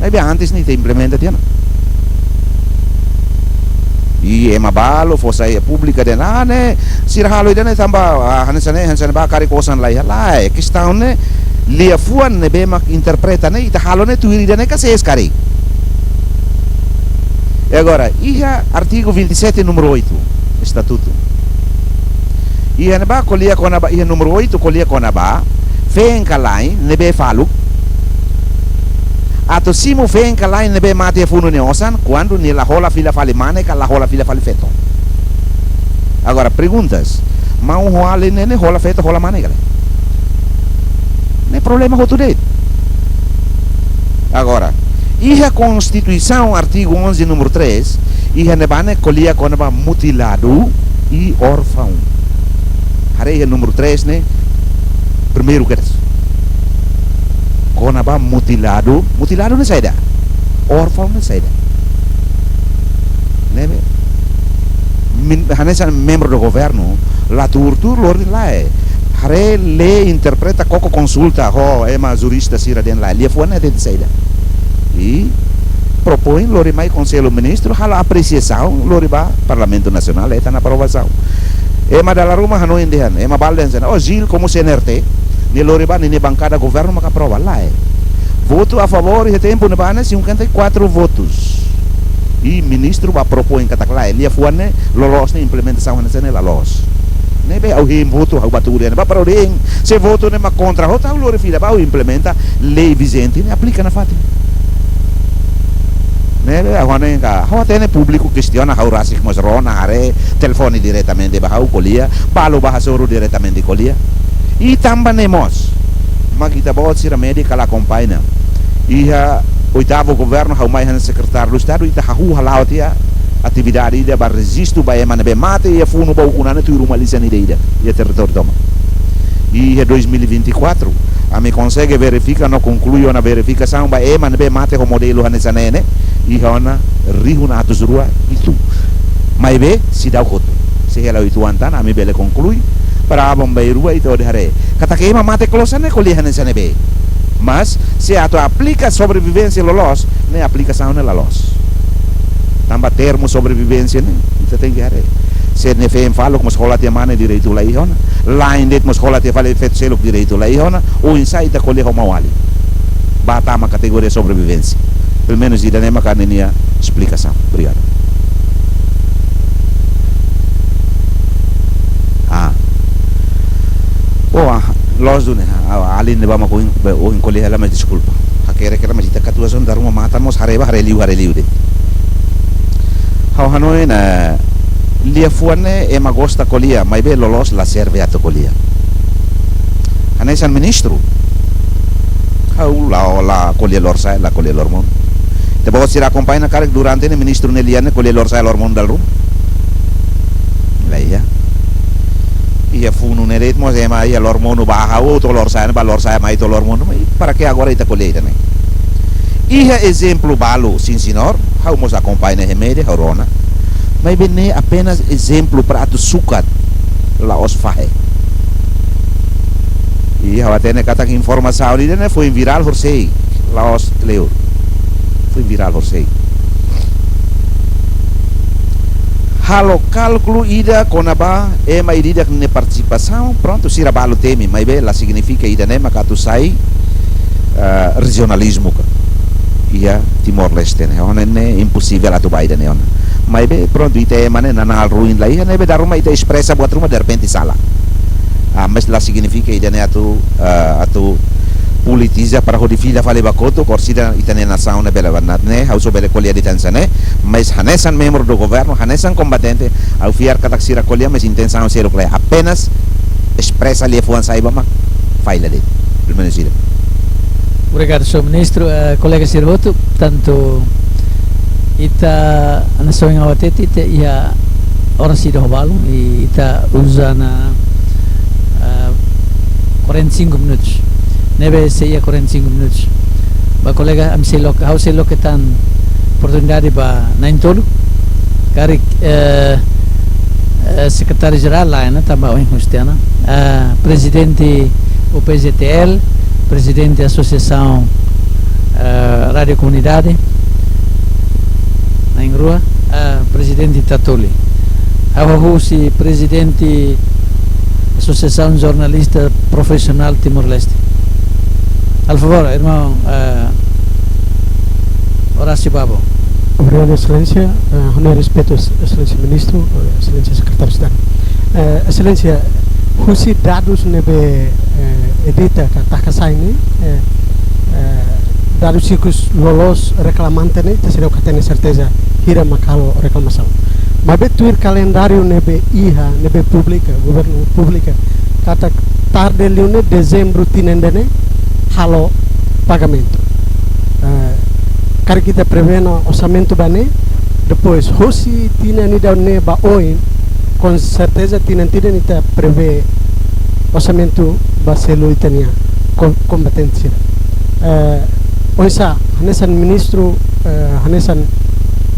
Maibé antes ne'e ita implementa tiha ona. I ema balu fó sai públika dehan, ah, ne'e sira halo ida-ne'e tanba, ah, hanesan ne'e, hanesan ne'e ba karik osan la iha. Lae, kestaun ne'e liafuan ne'ebé mak interpreta ne'e, ita halo ne'e tuir ida-ne'e ka sees karik. E agora, iha artigu vinte e sete, númeru oito, estatutu. Iha ne'ebá ko'alia kona-ba, iha númeru oito ko'alia kona-ba feen ka la'en ne'ebé faluk, Atu simu feen ka laen ne'ebé mate iha funu nia osan, kuandu nia la hola fila fali mane ka la hola fila fali feto. Agora, perguntas. Maun ho alin ne'e ne'e hola feto, hola mane ka lae? Ne'e problema hotu de'it. Agora, iha Konstituisaun artigu onze, númeru três, iha ne'ebá ne'e ko'alia kona-ba mutiladu i órfaun. Haree iha númeru três ne'e, primeiru kedas. Kona-ba mutiladu, mutiladu ne'e saida? Órfaun ne'e saida? Ne'ebé, min-, hanesan membru do governu, la tuur-tuur lori lae. Haree, lee, interpreta, koko konsulta ho ema jurista sira dehan lae. Liafuan ne'e hatete saida? I propoin lori mai Konsellu Ministru, halo apresiasaun lori ba Parlamentu Nasionál, hetan aprovasaun. Ema dala ruma hanoin dehan, ema balu dehan hanesan ne'e, "Oh, Gil, komu C N R T, nia lori ba ninia bankada governu maka aprova." Lae. Votu a favór iha tempu ne'ebá ne'e cinquenta e quatro votus. I ministru bá propoin katak lae, liafuan ne'e loloos, ne'e implementasaun hanesan ne'e la loos. Ne'ebé ha'u hein votu, ha'u bá tuur dehan, bá para dehan, se votu ne'e mak kontra hotu, ha'u lori fila, bá ha'u implementa lei vijente ne'e, aplika nafatin. Ne'ebé ha'u hanoin katak, ha'u hatene públiku kestiona, ha'u rasik mós rona, haree, telefone diretamente ba ha'u ko'alia, balu bá hasoru diretamente ko'alia. I tanba ne'e mós mak ita-boot sira média kala akompaña. Iha oitavu governu ha'u mai hanesan Sekretáriu Estadu, ita hahú hala'o tiha atividade ida ba rejistu ba ema ne'ebé mate iha funu ba ukun-an ne'e tuir uma lisan ida-ida iha territóriu tomak. Iha dois mil e vinte e quatro, ami konsege verifika no konklui ona verifikasaun ba ema ne'ebé mate ho modelu hanesan ne'e ne'e, iha ona rihun atus rua hitu. Maibé seidauk hotu. Se hela uitoan tan, ami bele konklui, para aban-bainrua ita hodi haree katak ema mate klosan ne'e ko'alia hanesan ne'ebé. Mas, se atu aplika sobrevivénsia loloos, ne'e aplikasaun ne'e la loos. Tanba termu sobrevivénsia ne'e, ita tenke haree. Se nia feen faluk mós hola tiha mane, direitu la iha ona. Laen de'it mós hola tiha fali feto seluk, direitu la iha ona. Oinsá ita ko'alia ho maun-alin? Bá tama kategoria sobrevivénsia. Pelumenus ida-ne'e maka ninia esplikasaun. Obrigadu. Ah. Oh, ah, loos duni, ah, alin ne'ebá mak ohin, be, ohin ko'alia hela, mas deskulpa. Hakerek hela, mas ita katuas-oan dala ruma matan mós haree bá, haree liu, haree liu de'it. Ha'u hanoin, eh, liafuan ne'e ema gosta ko'alia, maibé loloos la serve atu ko'alia. Hanesan ministru, ha'u la, la ko'alia lorosa'e, la ko'alia loromonu. Ita-boot sira akompaña karik durante ne'e ministru nia lian ne'e ko'alia lorosa'e, loromonu dala ruma? La iha. Iha funu ne'e de'it mós ema iha loromonu bá ha'u to'o lorosa'e, bá lorosa'e mai to'o loromonu. Mas para que agora ita ko'alia ida-ne'e? Iha ezemplu balu, sin señór, ha'u mós akompaña iha média, ha'u rona. Maibé ne'e apenas ezemplu para atu sukat, la'ós fahe. I ha'u hatene katak informasaun ida-ne'e foin virál horisehik, la'ós kleur. Foin virál horisehik. Halo kálkulu ida kona-ba ema ida-idak nia partisipasaun, prontu, sira balu temi, maibé la signifika ida-ne'e maka atu sai, eh, rejionalizmu ka iha Timor-Leste ne'e. Ona ne'e imposivel atu bá ida-ne'e ona. Maibé, prontu, ita ema ne'e nanál ruin la iha, ne'ebé dala ruma ita espresa buat ruma derrepente sala. Ah, mas la signifika ida-ne'e atu, ah, atu politiza para hodi fila fali ba kotuk, orsida ita-nia nasaun ne'e bele banat ne'e, ha'u só bele ko'alia de'it hanesan ne'e, mas hanesan membru do governu, hanesan kombatente, ha'u fiar katak sira ko'alia, mas intensaun seluk lae, apenas espresa liafuan sai ba mak falla de'it. Pelumenus ida. Obrigadu, señór ministru. Eh, kolega sira hotu, tantu ita, hanesan ohin ha'u hatete, ita iha oras ida ho balun, i ita uza ona, eh, quarenta e cinco minutos. Ne'ebé sei iha quarenta e cinco minutos. Ba kolega, ami sei loke, ha'u sei loke tan oportunidade ba na'in-tolu. Karik, eh, eh, sekretáriu-jerál lae, ne'e, tanba ohin husu tiha ona. Eh, prezidente U P G T L, prezidente Asosiasaun, eh, Rádiu Komunidade, na'in-rua, eh, prezidente Tatoli. Ha'u husu prezidente Asosiasaun Jornalista Profisionál Timor-Leste. Por favor, irmaun, eh, Horácio Babo. Obrigadu, Exelénsia. Eh, ho respeitu, Ex-, Exelénsia Ministru, eh, Exelénsia Sekretáriu Estadu. Eh, Exelénsia, husi dadus ne'ebé, eh, edita ka taka sai ne'e, eh, eh, dadus ikus loloos reklamante ne'e, ita seidauk hatene serteza hira mak halo reklamasaun. Maibé tuir kalendáriu ne'ebé iha, ne'ebé publika, governu publika, katak tarde liu ne'e dezembru tinan ida-ne'e halo pagamentu. Eh, karik ita prevee ona orsamentu ba ne'e, depois hosi tinan ida-ne'e ba oin, com certeza tinan tinan ita prevee orsamentu ba selu ita-nia ko-, kombatente sira. Eh, oinsá, hanesan ministru, eh, hanesan,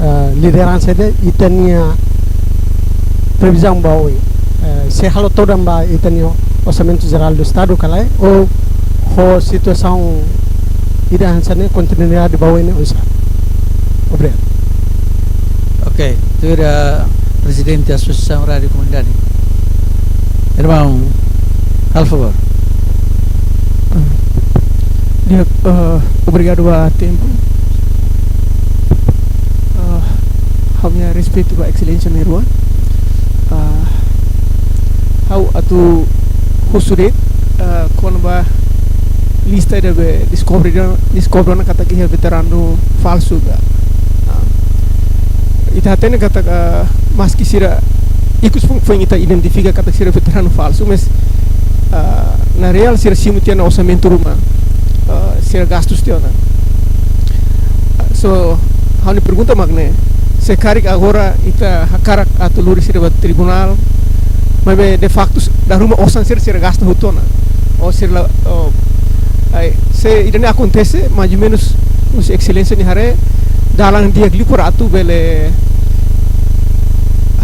eh, lideransa ida, ita-nia previzaun ba oin, eh, sei halo todan ba ita-nia Orsamentu Jerál do Estadu ka lae, ou ho situasaun ida hanesan ne'e, kontinuidade ba oin ne'e oinsá? Obrigadu. Ok, tuir prezidente Asosiasaun Rádiu Komunidade. Irmaun, halo favór. Di'ak, eh, obrigadu ba tempu. Eh, ha'u-nia respeitu ba Exelénsia na'in-rua. Eh, ha'u atu husu de'it, eh, kona-ba lista ida be deskobre, deskobre ona katak iha veteranu falsu ka. Ah, ita hatene katak, ah, maski sira ikus foin, foin ita identifika katak sira veteranu falsu, mas, ah, na reál sira simu tiha ona orsamentu ruma, ah, sira gastus tiha ona. So, ha'u-nia pergunta mak ne'e, se karik agora ita hakarak atu lori sira ba tribunál, maibé de facto dala ruma osan sira, sira gasta hotu ona. Ou sira la, ou, ai, se ida-ne'e akontese, mais ou menus, husi Exelénsia nia haree, dalan di'ak liu para atu bele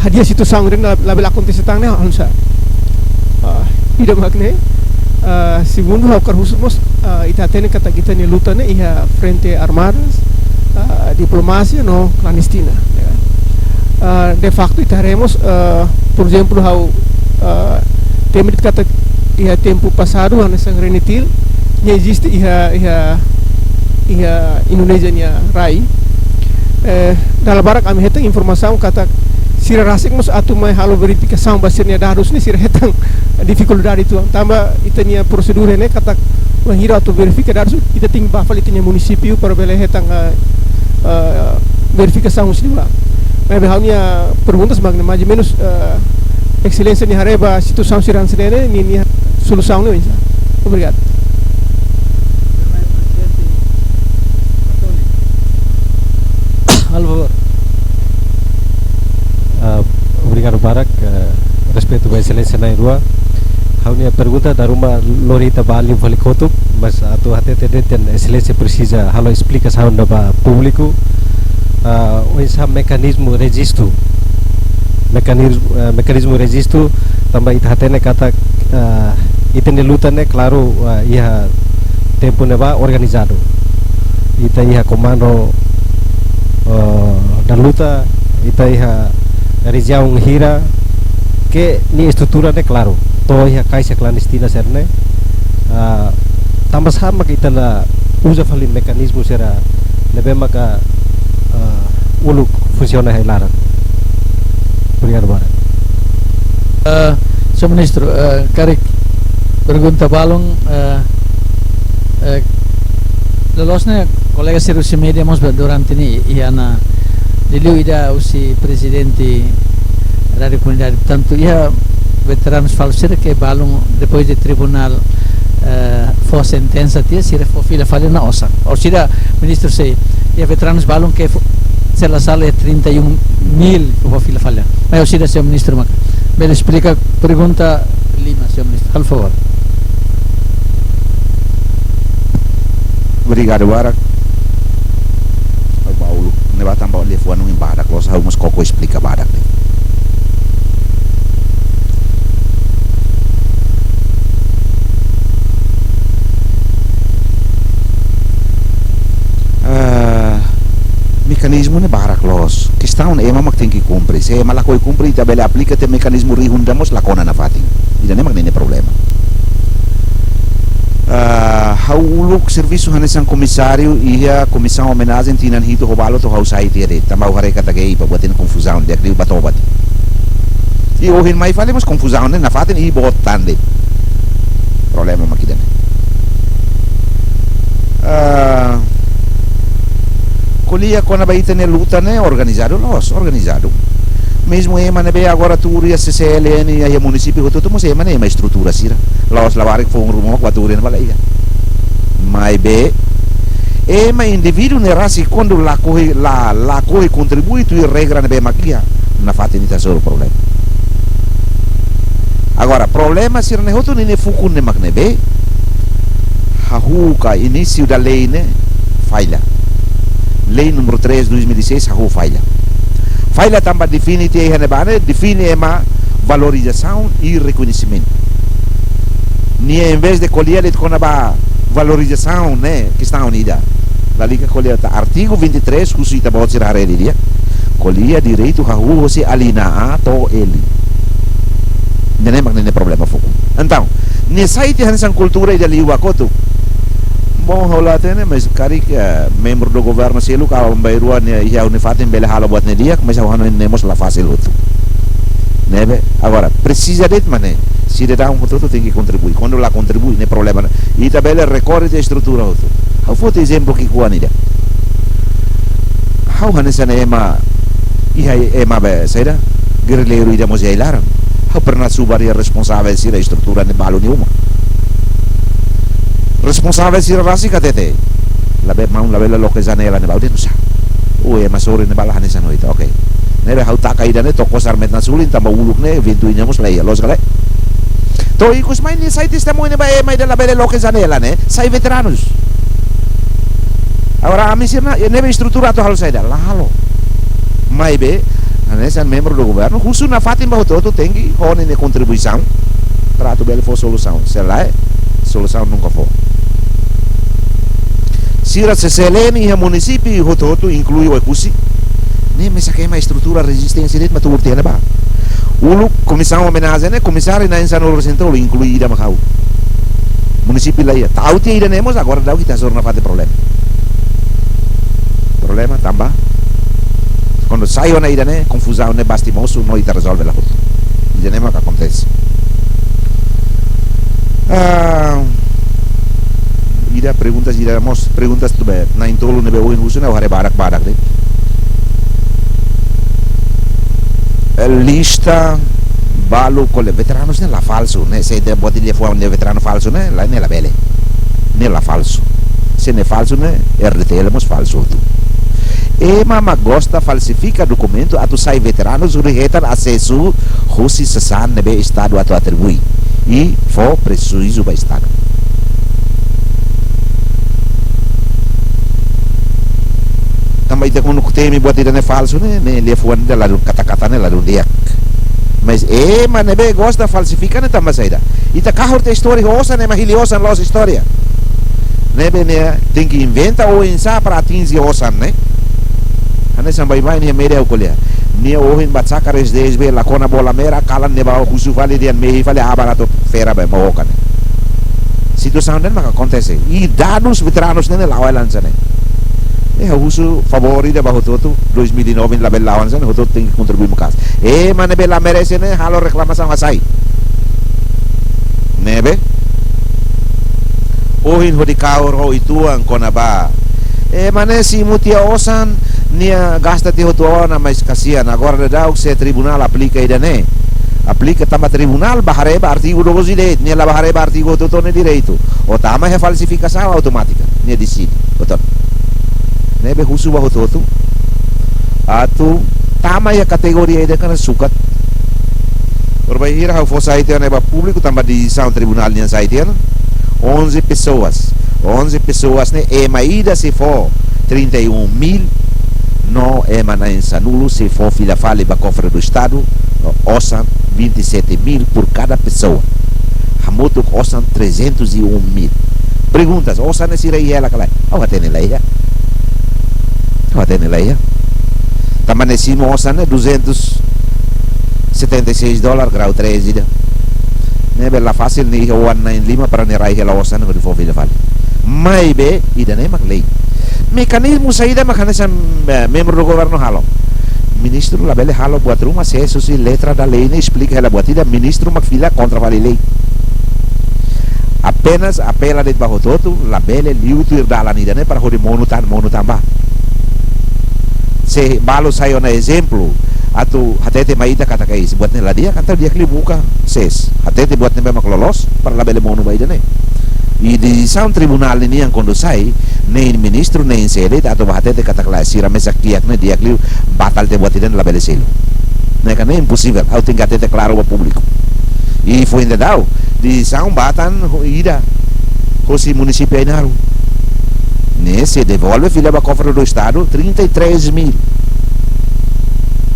hadi'a situasaun ida-ne'e labele akontese tan ne'e, oinsá? Ah, ida mak ne'e. Ah, segundu, ha'u hakarak husu mós, ah, ita hatene katak ita-nia luta ne'e iha frente armadas, ah, diplomasia no klandestina, ya. Ah, de facto ita haree mós, ah, por ezemplu, ha'u, ah, temi de'it katak iha tempu pasadu, hanesan RENETIL, ne'e eziste iha, iha, iha Indonézia nia rai. Eh, dala barak ami hetan informasaun katak sira rasik mós atu mai halo verifikasaun ba sira-nia dadus ne'e sira hetan difikuldade uitoan. Tanba ita-nia prosedura ne'e katak bainhira atu verifika dadus, ita tenke bá fali ita-nia munisípiu para bele hetan, eh, eh, verifikasaun husi ne'ebá. Maibé ha'u-nia pergunta mak ne'e, mais ou menus, eh, Exelénsia nia haree ba situasaun sira hanesan ne'e, nia, nia solusaun ne'e oinsá? Obrigadu. Halo favór. Ah, obrigadu barak, eh, respeitu ba Exelénsia na'in-rua. Ha'u-nia pergunta dala ruma lori ita ba liu fali kotuk, mas atu hatete de'it, Exelénsia presiza halo esplikasaun ona ba públiku. Ah, oinsá mekanizmu rejistu. Mekanizmu, eh, mekanizmu rejistu, tanba ita hatene katak, eh, ita-nia luta ne'e, klaru, eh, iha tempu ne'ebá organizadu. Ita iha komandu, eh, da luta, ita iha rejiaun hira, ke nia estrutura ne'e klaru. To'o iha kaixa klandestina sira-ne'e. Ah, tanbasá mak ita la uza fali mekanizmu sira ne'ebé maka, ah, uluk funsiona iha laran? Obrigadu barak. Eh, Señór Ministru, eh, karik pergunta balun, eh, eh, loloos ne'e kolega sira husi média mós ba durante ne'e iha ona liuliu ida husi prezidente Rádiu Komunidade. Portantu, iha veteranus falsu sira ke balun depois de tribunál, eh, fó sentensa tiha, sira fó fila fali ona osan. Orsida, Ministru, se iha veteranus balun ke fó, se la sala iha trinta e um mil fó fila fali. Mas orsida, Señór Ministru, mak bele esplika pergunta lima, Señór Ministru. Halo favór. Obrigadu barak. Ha'u bá uluk ne'ebá tanba liafuan ohin badak loos, ha'u mós koko esplika badak de'it. Ah, mekanizmu ne'e barak loos. Kestaun ema mak tenke kumpre. Se ema lakohi kumpre, ita bele aplika tiha mekanizmu rihun ida mós la kona nafatin. Ida-ne'e mak ninia problema. Ah, ha'u uluk servisu hanesan komisáriu iha komisaun omenajen tinan hitu ho balu to'o ha'u sai tiha de'it. Tanba ha'u haree katak ei, ba buat ne'e konfuzaun, di'ak liu bá toba tiha. I ohin mai fali mós konfuzaun ne'e nafatin i boot tan de'it. Problema mak ida-ne'e. Ah, Ko'alia kona-ba ita-nia luta ne'e organizadu, la'ós organizadu. Mezmu ema ne'ebé agora tuur iha C C L N, iha munisípiu hotu-hotu mós ema ne'e ema estrutura sira. La'ós labarik foun ruma ba tuur iha ne'ebá, lae. Maibé ema indivíduu ne'e rasik kuandu lakohi, la, lakohi kontribui tuir regra ne'ebé mak iha, nafatin ita hasoru problema. Agora, problema sira-ne'e hotu ninia fukun ne'e mak ne'ebé? Hahú ka início da lei ne'e falla. Lei número três, dois mil e seis, hahú falla. Falla tanba define tiha iha ne'ebá ne'e, define ema valorizasaun i rekoñesimentu. Nia, em vez de ko'alia de'it kona-ba valorizasaun ne'e, kestaun ida. Lalika ko'alia, ta artigu vinte e três, husu ita-boot sira haree didi'ak. Ko'alia direitu hahú hosi alínea A to'o L. Ne'e mak ne'e problema fukun. Entaun, nia sai tiha hanesan kultura ida liu ba kotuk. Bom, ha'u la hatene, mas karik, eh, membru do governu seluk, aban-bainrua nia, iha nia fatin bele halo buat ne'e di'ak, mas ha'u hanoin ne'e mós la fasil hotu. Ne'ebé, agora, presiza de'it mak ne'e, sidadaun hotu-hotu tenke kontribui. Kuandu la kontribui, ne'e problema. Ita bele rekorre tiha estrutura hotu. Ha'u foti ezemplu ki'ikoan ida. Ha'u hanesan ema, iha ema be, saida, gerrilleiru ida mós iha ai-laran. Ha'u pernah subar iha responsavel sira estrutura ne'e balu nia uma. Responsavel sira rasik hatete: Labele, maun, labele loke janela ne'ebá. Ha'u dehan nusá? Ó ema sorin ne'ebá la hanesan ohin, oke. Ne'ebé ha'u taka ida-ne'e to'o kosar metan sulin tanba uluk ne'e ventu iha mós la iha, loos ka lae? To'o ikus mai nia sai testemuña ba ema ida labele loke janela ne'e, sai veteranus. Agora ami sira-ne'e, ne'ebé estrutura atu halo saida? La halo. Maibé, hanesan membru do governu, husu nafatin ba hotu-hotu tenke ho ninia kontribuisaun para atu bele fó solusaun. Se lae, solusaun nunka fó. Sira C C L N iha munisípiu hotu-hotu, inklui Oekusi, ne'e mesak ema estrutura rezisténsia de'it mak tuur tiha ne'ebá. Uluk komisaun omenajen ne'e, komisáriu na'in-sanulu-resin-tolu, inklui ida mak ha'u. Munisípiu la iha. Ta'uk tiha ida-ne'e mós, agora daudaun ita hasoru nafatin problema. Problema tanba kuandu sai ona ida-ne'e, konfuzaun ne'e basti mosu no ita rezolve la hotu. Ida-ne'e maka akontese. Ah, ida perguntas, ida mós perguntas atu be, na'in-tolu ne'ebé ohin husu ne'e, ha'u haree barak-barak de'it. Eh, lista balu ko'alia veteranus ne'e la falsu, ne'e se ita-boot lia fó ne'e veteranu falsu ne'e, la, ne'e labele. Ne'e la falsu. Se ne'e falsu ne'e, R D T L mós falsu hotu. Ema mak gosta falsifika dokumentu atu sai veteranus hodi hetan asesu hosi sasán ne'ebé Estadu atu atribui i fó prejuízu ba Estadu. Tanba ita kuandu temi buat ida-ne'e falsu ne'e, ne'e liafuan ida ladún, kata-kata ne'e ladún di'ak. Mas ema ne'ebé gosta falsifika ne'e tanba saida? Ita kahur tiha istória ho osan, ema hili osan, loos istória. Ne'ebé nia tenke inventa oinsá para atinje osan ne'e. Hanesan baibain iha média ha'u ko'alia. Nia ohin bá taka R S D S B, la kona bola merah, kalan ne'ebá husu fali, dehan mehi fali, aban atu feira be mokan. Situasaun ne'e maka akontese. I dadus veteranus ne'e, ne'e la'o ai-laran sira-ne'e. Eh, ha'u husu favór ida ba hotu-hotu, dois mil e nove labele la'o hanesan ne'e, hotu-hotu tenke kontribui maka'as. Ema ne'ebé la merese ne'e, halo reklamasaun, hasai. Ne'ebé ohin hodi kahur ho uitoan kona-ba, ema ne'e simu tiha osan, nia gasta tiha hotu ona, mas kasihan. Agora daudaun se tribunál aplika ida-ne'e, aplika tanba tribunál bá haree ba artigu doze de'it, nia la bá haree ba artigu hotu-hotu nia direitu. Ó tama iha falsifikasaun, automátika nia deside. Betul. Ne'ebé husu ba hotu-hotu atu tama iha kategoria ida karik sukat. Por bainhira ha'u fó sai tiha ona ba públiku tanba desizaun tribunál nian sai tiha ona. Onze pessoas. Onze pessoas ne'e, ema ida sei fó trinta e um mil, no ema na'in-sanulu sei fó fila fali ba kofre do Estadu, osan vinte e sete mil por cada pessoa. Hamutuk osan trezentos e um mil. Perguntas, osan ne'e sira iha hela ka lae? Ha'u hatene la iha. Ha'u hatene la iha. Tanba nia simu osan ne'e duzentos setenta e seis dólar, grau três ida. Ne'ebé la fasil nia iha oan na'in-lima para nia rai hela osan ne'e hodi fó fila fali. Maibé, ida-ne'e mak lei. Mekanizmu saida mak hanesan, eh, membru do governu halo? Ministru labele halo buat ruma, se husi letra da lei ne'e esplika hela buat ida, ministru mak fila kontra fali lei. Apenas apela de'it ba hotu-hotu, labele liu tuir dalan ida-ne'e para hodi monu tan, monu tan bá. Se balu sai ona ezemplu, atu hatete mai ita katak, "Ei, buat ne'e la di'ak, entaun di'ak liu buka ses." Hatete buat ne'ebé mak loloos, para labele monu ba ida-ne'e. I desizaun tribunál ninian kuandu sai, nein ministru, nein sé de'it atu ba hatete katak lae, sira mesak kiak ne'e di'ak liu, batal tiha buat ida-ne'e, labele selu. Ne'e kan ne'e imposivel, ha'u tenke hatete klaru ba públiku. I foin daudaun, desizaun ba tan ho ida, hosi munisípiu Ainaro. Ne'e sei devolve fila ba kofre do Estadu trinta e três mil.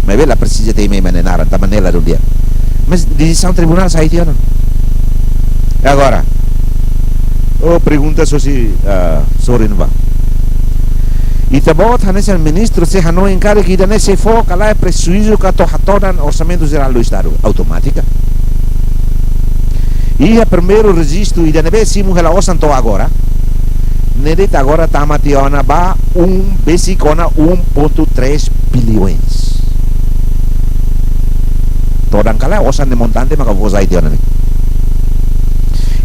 Maibé la presiza temi ema nia naran, tanba ne'e ladún di'ak. Mas desizaun tribunál sai tiha ona. E agora, o pergunta só se, ah, sorin ba. Ita-boot hanesan ministru sei hanoin karik ida-ne'e sei fó ka lae prejuízu ka to'o hatodan Orsamentu Jerál do Estadu? Automátika. Iha primeiru rejistu ida ne'ebé simu hela osan to'o agora, ne'e de'it agora tama tiha ona ba um, besik ona um ponto três bilhões. Todan ka lae osan ne'e, montante maka fó sai tiha ona ne'e.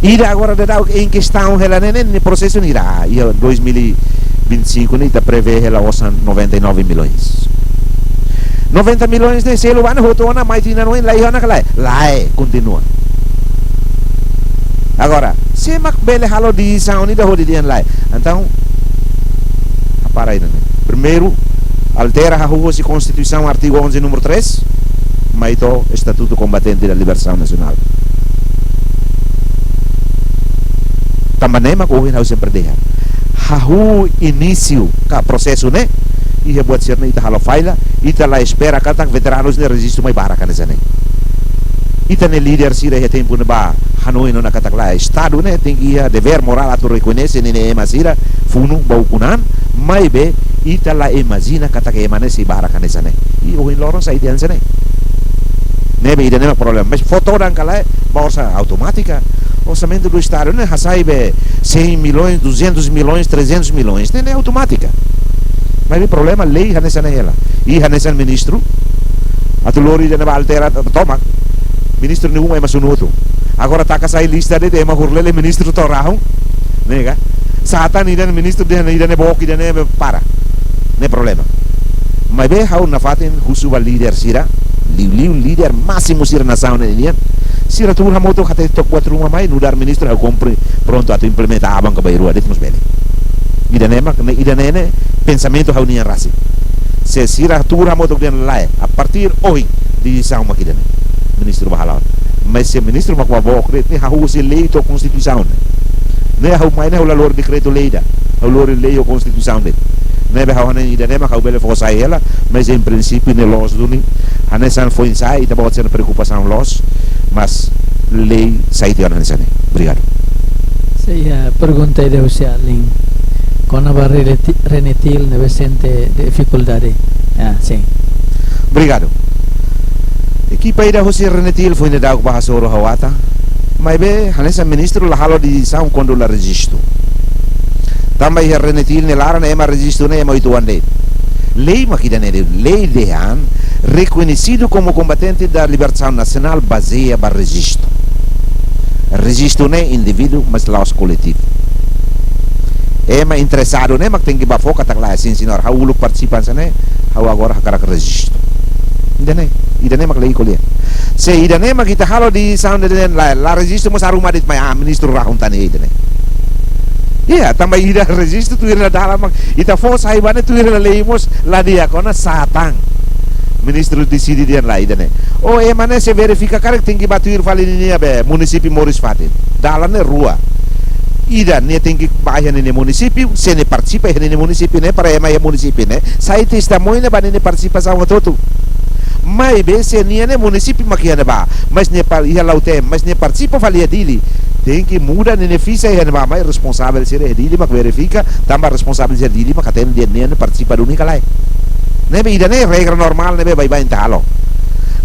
Ida agora daudaun em kestaun hela ne'e, ne'e, ne'e prosesu ne'e ida, iha dois mil e vinte e cinco ne'e ita prevee hela osan noventa e nove milhões. Noventa milhões ne'e selu ba ne'e hotu ona mai tinan oin, la iha ona ka lae? Lae, kontinua. Agora, sé mak bele halo desizaun ida hodi dehan lae? Entaun, hapara ida-ne'e. Primeiru, altera, hahú hosi Konstituisaun artigu onze, númeru três, mai to'o Estatutu Kombatente da Libertasaun Nasionál. Tanba ne'e mak ohin ha'u sempre dehan, hahú inísiu ka prosesu ne'e, iha buat sira ne'e ita halo falla, ita la espera katak veteranus ne'e rejistu mai barak hanesan ne'e. Ita-nia líder sira iha tempu ne'ebá hanoin ona katak lae, Estadu ne'e tenke iha devér morál atu rekoñese ninia ema sira funu ba ukun an, maibé ita la imajina katak ema ne'e sei barak hanesan ne'e. I ohin loron sai tiha hanesan ne'e. Ne'ebé ida-ne'e mak problema. Mas fó todan ka lae, ba osan automátika. Orsamentu do Estadu ne'e hasai be cem milhões, duzentos milhões, trezentos milhões. Ne'e, ne'e automátika. Maibé problema lei hanesan ne'e hela. I hanesan ministru, atu lori ida-ne'ebá altera tomak. Ministru ne'e uma ema sunu hotu. Agora taka sai lista de'it ema horiseik ministru to'o rahun. Ne'e ka? Sá tan ida-ne'e ministru dehan ida-ne'e book, ida-ne'e para. Ne'e problema. Maibé ha'u nafatin husu ba líder sira, liuliu líder másimu sira nasaun ne'e nian. Sira tuur hamutuk hatete took buat ruma mai, nu'udar ministru ha'u kompre prontu atu implementa aban ka bainrua de'it mós bele. Ida-ne'e mak, ne'e, ida-ne'e ne'e pensamentu ha'u-nian rasik. Se sira tuur hamutuk dehan lae, a partir ohin, desizaun mak ida-ne'e. Ministru bá hala'o. Mas se ministru mak bá book de'it, ne'e hahú husi lei to'o Konstituisaun. Ne'e ha'u mai ne'e ha'u la lori dekretu-lei ida. Ha'u lori lei ho Konstituisaun de'it. Ne'ebé ha'u hanoin ida-ne'e mak ha'u bele fó sai hela, mas em princípio ne'e loos duni. Hanesan foin-sa'e, ita-boot sira-nia preokupasaun loos, mas lei sai tiha ona hanesan ne'e. Obrigadu. Sei iha pergunta ida husi alin. Kona-ba Reneti-, Renetil ne'ebé sente difikuldade. Ah, sin. Obrigadu. Ekipa ida husi Renetil foin daudauk bá hasoru ha'u ata. Maibé, hanesan ministru la halo desizaun kuandu la rejistu. Tanba iha Renetil nia laran ema rejistu ne'e ema uitoan de'it. Lei mak ida-ne'e de'it, lei dehan rekoñesidu komu kombatente da libertasaun nasionál bazeia ba rejistu. Rejistu ne'e indivíduu, mas la'ós koletivu. Ema interesadu ne'e mak tenke bá fó katak lae, sin señór, ha'u uluk partisipa hanesan ne'e, ha'u agora hakarak rejistu. Ida-ne'e, ida-ne'e mak lei ko'alia. Se ida-ne'e mak ita halo desizaun dehan lae, la rejistu mós aruma de'it mai, ah, ministru rahun tan ida-ne'e. Iya, tanba ida rejistu tuir ona dalan mak ita fó sai ba ne'e, tuir ona lei mós la di'ak ona, sá tan. Ministru deside dehan lae ida-ne'e. O ema ne'e se verifika karik tenke bá tuir fali ninia be munisípiu moris fatin. Dalan ne'e rua. Ida nia tenke bá iha ninia munisípiu, se nia partisipa iha ninia munisípiu ne'e, para ema iha munisípiu ne'e sai testemuña ba ninia partisipasaun hotu-hotu. Maibé se nia ne'e munisípiu mak iha ne'ebá, mas nia par-, iha Lautém, mas nia partisipa fali iha Dili, tenke muda ninia fixa iha ne'ebá, mai responsavel sira iha Dili mak verifika, tanba responsavel sira Dili mak hatene dehan nia ne'e partisipa duni ka lae. Ne'ebé ida-ne'e regra normál ne'ebé baibain ita halo.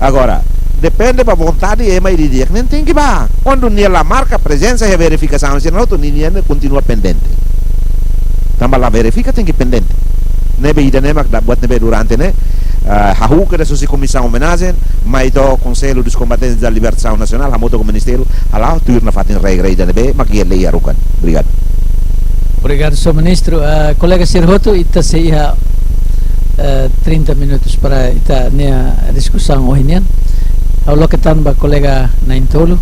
Agora, depende ba vontade ema ida-idak ne'e tenke bá. Kuandu nia la marka prezensa iha verifikasaun sira hotu, ninia ne'e kontinua pendente. Tanba la verifika tenke pendente. Ne'ebé ida-ne'e mak dala buat ne'ebé durante ne'e, ah, hahú kedas husi Komisaun Omenajen, mai to'o Conselho dos Combatentes da Libertação Nacional, hamutuk ho ministériu, hala'o tuir nafatin regra ida ne'ebé mak iha lei haruka. Obrigadu. Obrigadu, señór ministru. Ah, kolega sira hotu, ita sei iha eh, trinta minutos para ita-nia diskusaun ohin nian. Ha'u loke tan ba kolega na'in-tolu,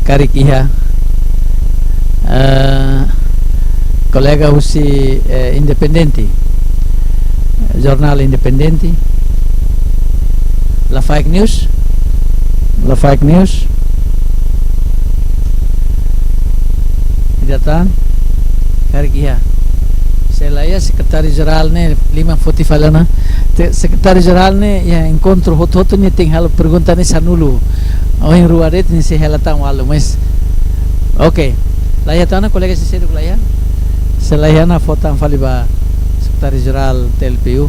karik iha, eh, kolega husi, eh, Independente, Jornál Independente, Lafaek News, Lafaek News. Ida tan, karik iha. Se la iha, sekretáriu jerál ne'e liman foti fali ona. Te, sekretáriu jerál ne'e iha enkontru hotu-hotu ne'e tenke halo pergunta ne'e sanulu. Ohin rua de'it ne'e sei hela tan ualu, mas. Oke. La iha tan ona, kolega, se seluk la iha. Se la iha ona, fó tan fali ba sekretáriu jerál T L P U.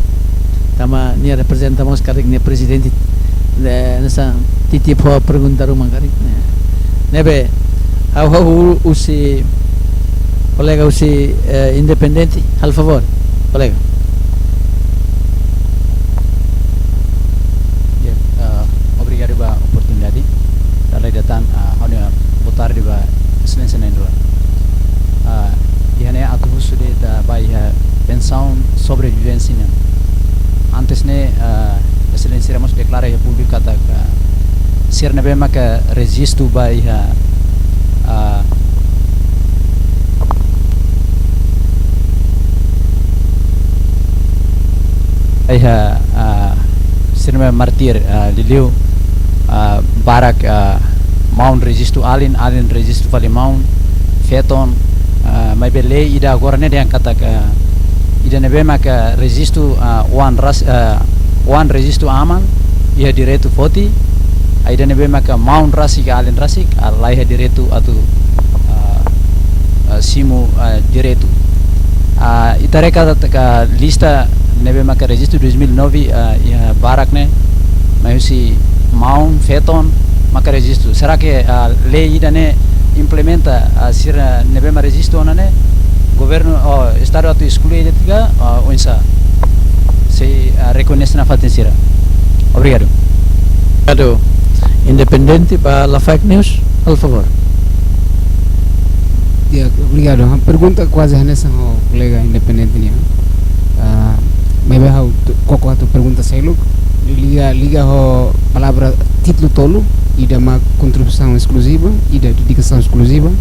Tanba nia reprezenta mós karik nia prezidente, eh, hanesan titip fó pergunta ruma karik. Ne'ebé, ha'u, ha'u husu kolega husi, eh, Independente, halo favór, kolega. Ya, eh, obrigadu ba oportunidade. Dala ida tan, eh, ha'u-nia boa tarde ba Exelénsia na'in-rua. Eh, iha ne'e atu husu de'it ba iha pensaun sobrevivénsia nian. Antes ne'e, eh, Exelénsia sira mós deklara iha públiku katak, eh, sira ne'ebé maka rejistu ba iha, eh, iha, eh, sira ne'ebé mártir, eh, liuliu, eh, barak, eh, maun rejistu alin, alin rejistu fali maun, feton, eh, maibé lei ida agora ne'e dehan katak, eh, ida ne'ebé maka rejistu, eh, oan ras-, eh, oan rejistu aman, iha direitu foti, ah, ida ne'ebé maka maun rasik, alin rasik, ah, la iha direitu atu, ah, ah, simu, ah, direitu. Ah, ita haree katak lista ne'ebé maka rejistu dois mil e nove, ah, iha barak ne'e, mai husi maun, feton, maka rejistu. Será que, ah, lei ida-ne'e implementa, ah, sira ne'ebé mak rejistu ona ne'e, governu, oh, Estadu atu esklui de'it ka, ah, oinsá? Sei, ah, rekoñese nafatin sira. Obrigadu. Obrigadu. Independente ba Lafaek News, por favor. Ya, obrigadu. Ah, pergunta kuaze hanesan ho kolega Independente nian. Ah, maibé ha'u atu, koko atu pergunta seluk. Liga, liga ho palavra títulu tolu, ida mak kontribuisaun eskluziva, ida dedikasaun eskluziva,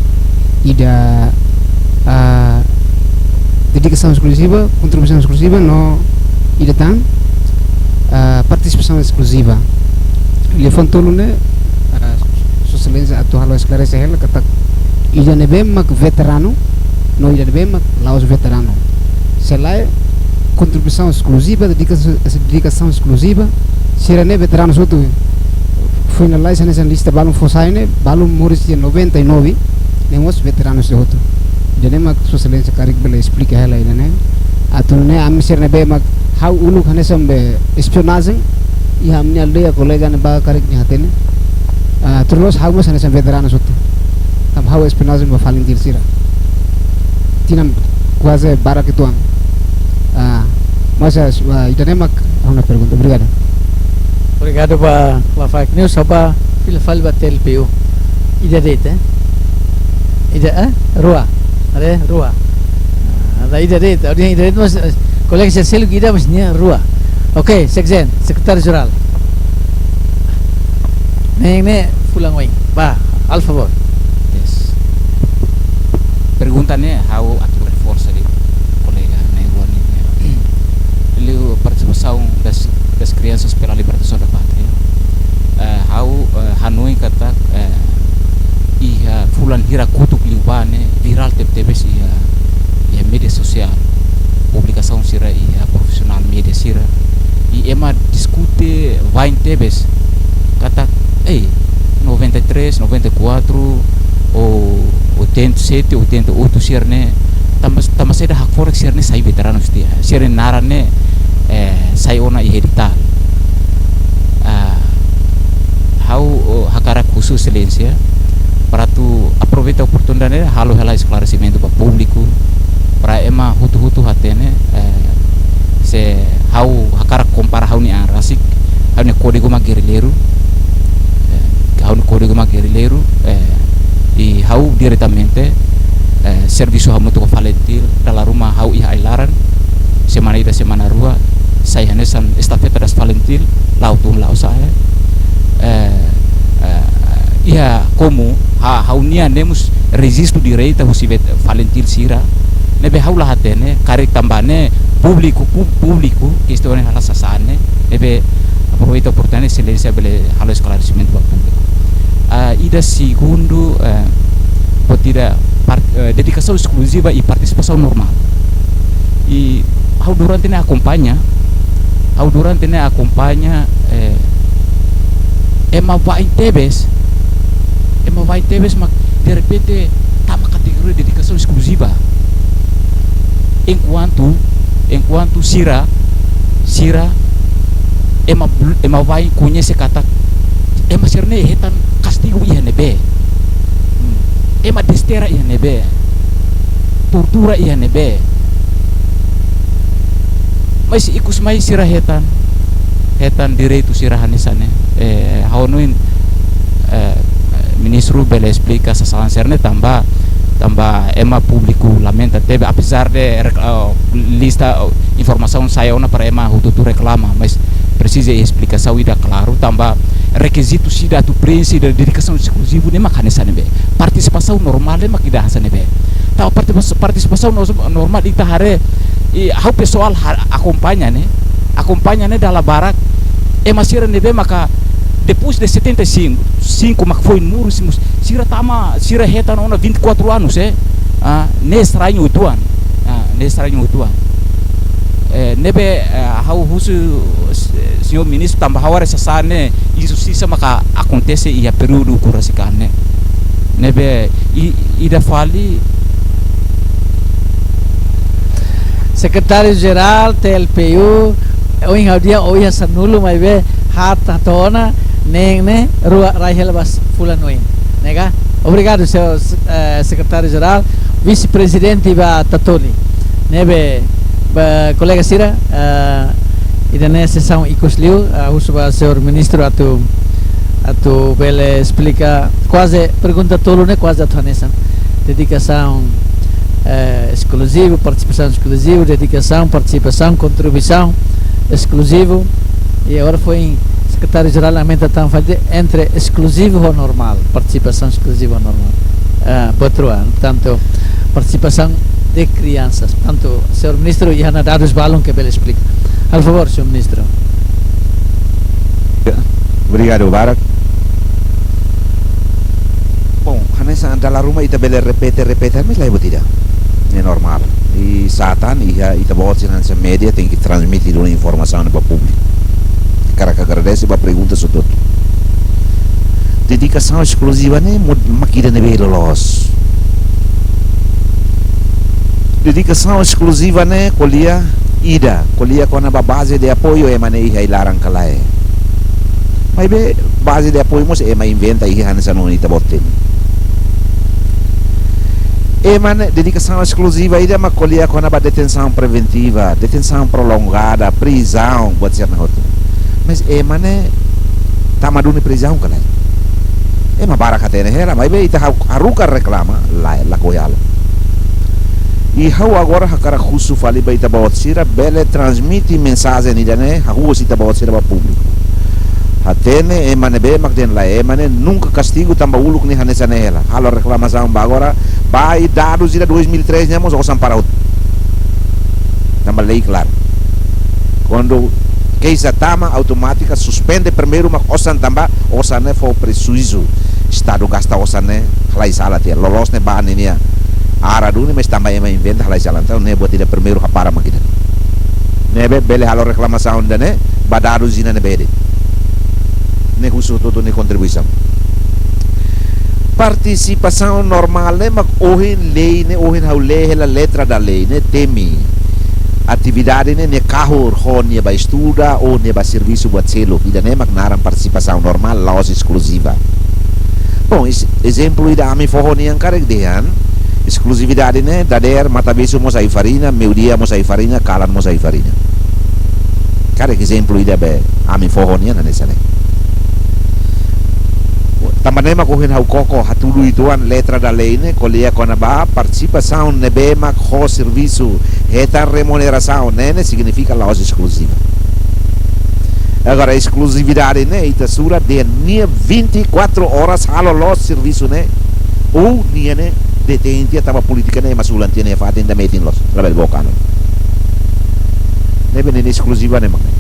ida, ah, dedikasaun eskluziva, kontribuisaun eskluziva, no ida tan, ah, partisipasaun eskluziva. Liafuan tolu ne'e, ah, Sua Exelénsia atu halo esklarese hela katak ida ne'ebé mak veteranu, no ida ne'ebé mak la'ós veteranu. Se lae kontribuisaun eskluziva, dedika-, dedikasaun eskluziva, sira-ne'e veteranus hotu. Foin lalais hanesan lista balun fó sai ne'e, balun moris iha noventa e nove, ne'e mós veteranus hotu. Ida-ne'e mak Sua Exelénsia karik bele esplika hela ida-ne'e. Atu nune'e ami sira ne'ebé mak ha'u uluk hanesan be espionajen, iha ami-nia aldeia kolega ne'ebá karik nia hatene. Ah, atu loloos ha'u mós hanesan veteranus hotu. Tanba ha'u espionajen ba FALINTIL sira. Tinan kuaze barak uitoan. Ah, mas, ah, ida-ne'e mak ha'u-nia pergunta. Obrigadu. Obrigadu ba, ba Lafaek News, ha'u bá fila fali ba T L P U. Ida de'it, eh? Ida, eh? Rua. Haree, rua. Ah, la ida de'it, ida de'it mas, eh, kolega sira seluk ida mas nia rua. Oke, Sekjen, Sekretáriu Jerál. Ne'e, ne'e fulan oin. Bá, halo favór. Yes. Pergunta ne'e ha'u atu reforsa de'it kolega na'in-rua nian. Liu partisipasaun das, das crianças pela libertação da pátria. Eh, ha'u, eh, hanoin katak, eh, iha fulan hira kotuk liubá ne'e virál tebetebes iha, iha média sosiál. Publikasaun sira iha profisionál média sira. I ema diskute vain tebes katak, ei, noventa e três, noventa e quatro, ou oitenta e sete, oitenta e oito sira-ne'e, tanba, tanba saida hakfodak sira-ne'e sai veteranus tiha. Sira-nia naran ne'e, eh, sai ona iha editál. Ah, ha'u, oh, hakarak husu Exelénsia para atu aproveita oportunidade ne'e halo hela esklaresimentu ba públiku, para ema hotu-hotu hatene, eh, se ha'u hakarak kompara ha'u-nia an rasik, ha'u-nia kódigu mak gerrilleiru, eh, ha'u-nia kódigu mak gerrilleiru, eh, i ha'u diretamente, eh, servisu hamutuk ho FALINTIL, dala ruma ha'u iha ai-laran, semana ida, semana rua, sai hanesan estafeta das FALINTIL, la'o tun la'o sa'e. Eh, eh, iha komu, ha, ha'u-nian ne'e mós rejistu direta husi vet-, FALINTIL sira. Ne'ebé ha'u la hatene, karik tanba ne'e públiku, pú-, públiku, kestaun ne'e halo sasán ne'e, ne'ebé aproveita oportunidade, Exelénsia bele halo esklaresimentu ba públiku. Ah, ida segundu, eh, buat ida par-, eh, dedikasaun eskluziva i partisipasaun normál. I ha'u durante ne'e akompaña, ha'u durante ne'e akompaña, eh, ema baibain tebes, ema baibain tebes mak derrepente tama kategoria dedikasaun eskluziva. Enkuantu, enkuantu sira, sira, ema bl-, ema baibain koñese katak ema sira-ne'e hetan kastigu iha ne'ebé. Hmm. Ema desterra iha ne'ebé. Tortura iha ne'ebé. Mas ikusmai sira hetan, hetan direitu sira hanesan ne'e. Eh, ha'u hanoin, eh, ministru bele esplika sasán sira-ne'e tanba, tanba ema públiku lamenta tebes, apezar de rek-, eh, lista, eh, informasaun sai ona para ema hotu-hotu reklama, mas presiza esplikasaun ida klaru, tanba rekizitu sira atu preenxe ida dedikasaun eskluziva ne'e mak hanesan ne'ebé. Partisipasaun normál ne'e mak ida hanesan ne'ebé. Tanba partisipa-, partisipasaun nos-, normál ita haree, i ha'u pesoál ha-, akompaña ne'e, akompaña ne'e dala barak ema sira ne'ebé maka depois de setenta e cinco, cinco mak foin moris, sira tama, sira hetan ona vinte e quatro anos, eh? Ah, ne'e estrañu uitoan. Ah, ne'e estrañu uitoan. Eh, ne'ebé, eh, ha'u husu, eh, señór ministru, tanba ha'u haree sasán ne'e injustisa maka akontese iha períodu ohin rasik an ne'e. Ne'ebé i-, ida fali. Sekretáriu Jerál T L P U, ohin ha'u dehan ohin sanulu, maibé haat hatona, neen ne'e rua rai hela ba fulan oin. Ne'e ka? Obrigadu, señór, eh, Sekretáriu Jerál. Vise-Prezidente ba Tatoli. Ne'ebé, ba kolega sira, eh, ida-ne'e sesaun ikus liu, eh, husu ba señór ministru atu, atu bele esplika, kuaze pergunta tolu ne'e kuaze atu hanesan. Dedikasaun, eh, eskluzivu, partisipasaun eskluzivu, dedikasaun, partisipasaun, kontribuisaun eskluzivu. I agora foin Sekretáriu Jerál aumenta tan fali entre eskluzivu ho normál, partisipasaun eskluziva ho normál. Ah, buat rua, portantu, partisipasaun de kriansas. Portantu, señór ministru, iha ona dadus balun ke bele esplika. Halo favór, señór ministru. Obrigadu barak. Bom, hanesan dala ruma ita bele repete, repete, mas la buat ida. É normál. I sá tan, iha ita-boot sira hanesan média tenke transmite duni informasaun ba públiku. Hakarak agradese ba pergunta sira hotu. Dedikasaun eskluziva ne'e mo-, mak ida ne'ebé loloos. Dedikasaun eskluziva ne'e ko'alia ida, ko'alia kona-ba baze de apoiu ema ne'e iha ai-laran ka lae. Maibé baze de apoiu mós ema inventa iha hanesan ohin ita-boot temi. Ema ne'e dedikasaun eskluziva ida mak ko'alia kona-ba detensaun preventiva, detensaun prolongada, prizaun, buat sira-ne'e hotu. Mas ema ne'e tama duni prizaun ka lae? Ema barak hatene hela, maibé ita ha-, haruka reklama, lae, lakohi halo. I ha'u agora hakarak husu fali ba ita-boot sira bele transmite mensajen ida-ne'e, hahú husi ita-boot sira ba públiku. Hatene ema ne'ebé mak dehan lae, ema ne'e nunka kastigu tanba uluk nia hanesan ne'e hela. Halo reklamasaun ba agora, ba i dadus ida dois mil e três nian mós osan para hotu. Tanba lei klaru. Kuandu keixa tama, automátika suspende primeiru mak osan tanba osan ne'e fó prejuízu. Estadu gasta osan ne'e halai sala tiha. Loloos ne'e ba ninia aran duni, mas tanba ema inventa halai sala. Entaun ne'e buat ida primeiru hapara mak ida. Ne'ebé bele halo reklamasaun ida-ne'e ba dadus ida ne'ebé de'it. Ne'e husu hotu-hotu nia kontribuisaun. Partisipasaun normál ne'e mak ohin lei ne'e, ohin ha'u lee hela letra da lei ne'e temi atividade ne'e nia kahur ho nia ba estuda ou nia ba servisu buat seluk. Ida-ne'e mak naran partisipasaun normál, la'ós eskluziva. Bom, es-, ezemplu ida ami foho nian karik dehan, eskluzividade ne'e dadeer matabisu mós ai-farina, meiudia mós ai-farina, kalan mós ai-farina. Karik ezemplu ida be ami foho nian hanesan ne'e. Tanba ne'e mak ohin ha'u koko hatudu uitoan letra da lei ne'e ko'alia kona-ba partisipasaun ne'ebé mak ho servisu hetan remunerasaun, ne'e ne'e signifika la'ós eskluziva. Agora, eskluzividade ne'e, ita sura dehan nia vinte e quatro horas halo loos servisu ne'e, ou nia ne'e detente tanba polítika ne'e, ema sulan tiha nia fatin ida metin loos, labele boka ne'e. Ne'ebé nia eskluziva ne'e mak ne'e.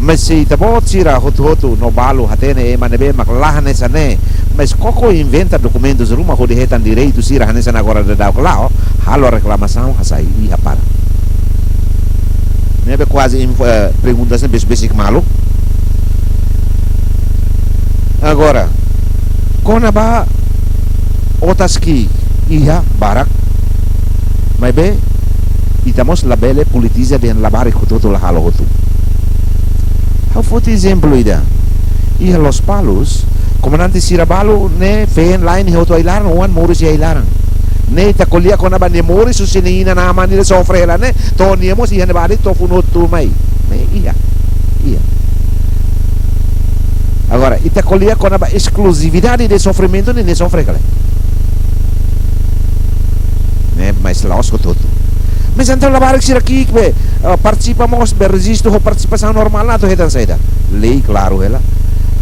Mas se ita-boot sira hotu-hotu no balu hatene ema ne'ebé mak la hanesan ne'e, mas koko inventa dokumentus ruma hodi hetan direitu sira hanesan agora daudauk la'o, halo reklamasaun hasai iha para. Ne'ebé kuaze info, eh, perguntas ne'e besik-besik malu. Agora, kona-ba otas ki'ik iha barak, maibé ita mós labele politiza dehan labarik hotu-hotu la halo hotu. Ha'u foti ezemplu ida. Iha Lospalos, komandante sira balu ne'e feen la'en iha hotu ai-laran, oan moris iha ai-laran. Ne'e ita ko'alia kona-ba nia moris, husi nia inan-aman ida sofre hela ne'e, to'o nia mós iha ne'ebá de'it to'o funu hotu mai. Ne'e iha. Iha. Agora, ita ko'alia kona-ba eskluzividade de sofrimentu ne'e, nia sofre ka lae? Ne'e, mas la'ós hotu-hotu. Mas entaun labarik sira ki'ik be, ah, partisipa mós be rejistu ho partisipasaun normál ne'e atu hetan saida? Lei klaru hela.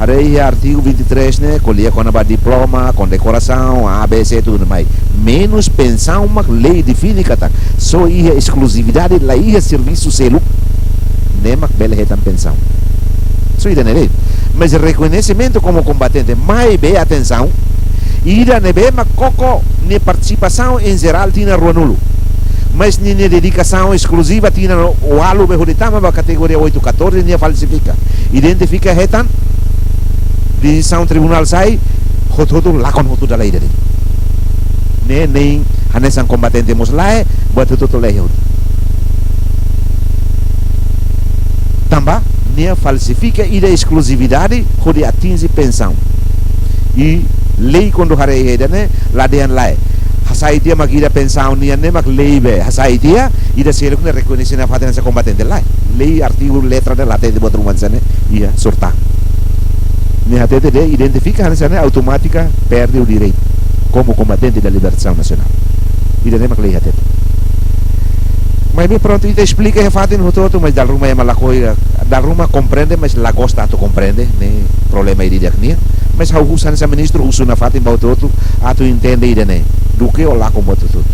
Haree iha artigu vinte e três ne'e, ko'alia kona-ba diploma, kondekorasaun, A B C tudu mai. Menus pensaun mak lei define katak só iha eskluzividade, la iha servisu seluk, ne'e mak bele hetan pensaun. Só ida-ne'e de'it. Mas rekoñesimentu komu kombatente, maibé atensaun, ida ne'ebé mak koko nia partisipasaun en jerál tinan ruanulu. Mas ninia dedikasaun eskluziva tinan ualu be hodi tama ba kategoria oito catorze nia falsifika. Identifika hetan, desizaun tribunál sai, hotu-hotu lakon hotu dala ida de'it. Ne'e nein hanesan kombatente mós lae, buat hotu-hotu la'e hotu. Tanba nia falsifika ida eskluzividade hodi atinje pensaun. I lei kuandu haree iha ida-ne'e, la dehan lae, hasai tiha mak ida pensaun nian ne'e mak lei be hasai tiha, ida seluk ne'e rekoñese nafatin hanesan kombatente, lae. Lei artigu letra de'it la hatete buat ruma hanesan ne'e iha surtán. Nia hatete dehan identifika hanesan ne'e automátika perde o direitu komu kombatente da libertasaun nasionál. Ida-ne'e mak lei hatete. Maibé prontu, ita esplika iha fatin hotu-hotu, mas dala ruma ema lakohi, dala ruma komprende, mas la gosta atu komprende, ne'e problema ida-idak nian. Mas ha'u husu hanesan ministru, husu nafatin ba hotu-hotu atu entende ida-ne'e, duké ó lakon buat hotu-hotu.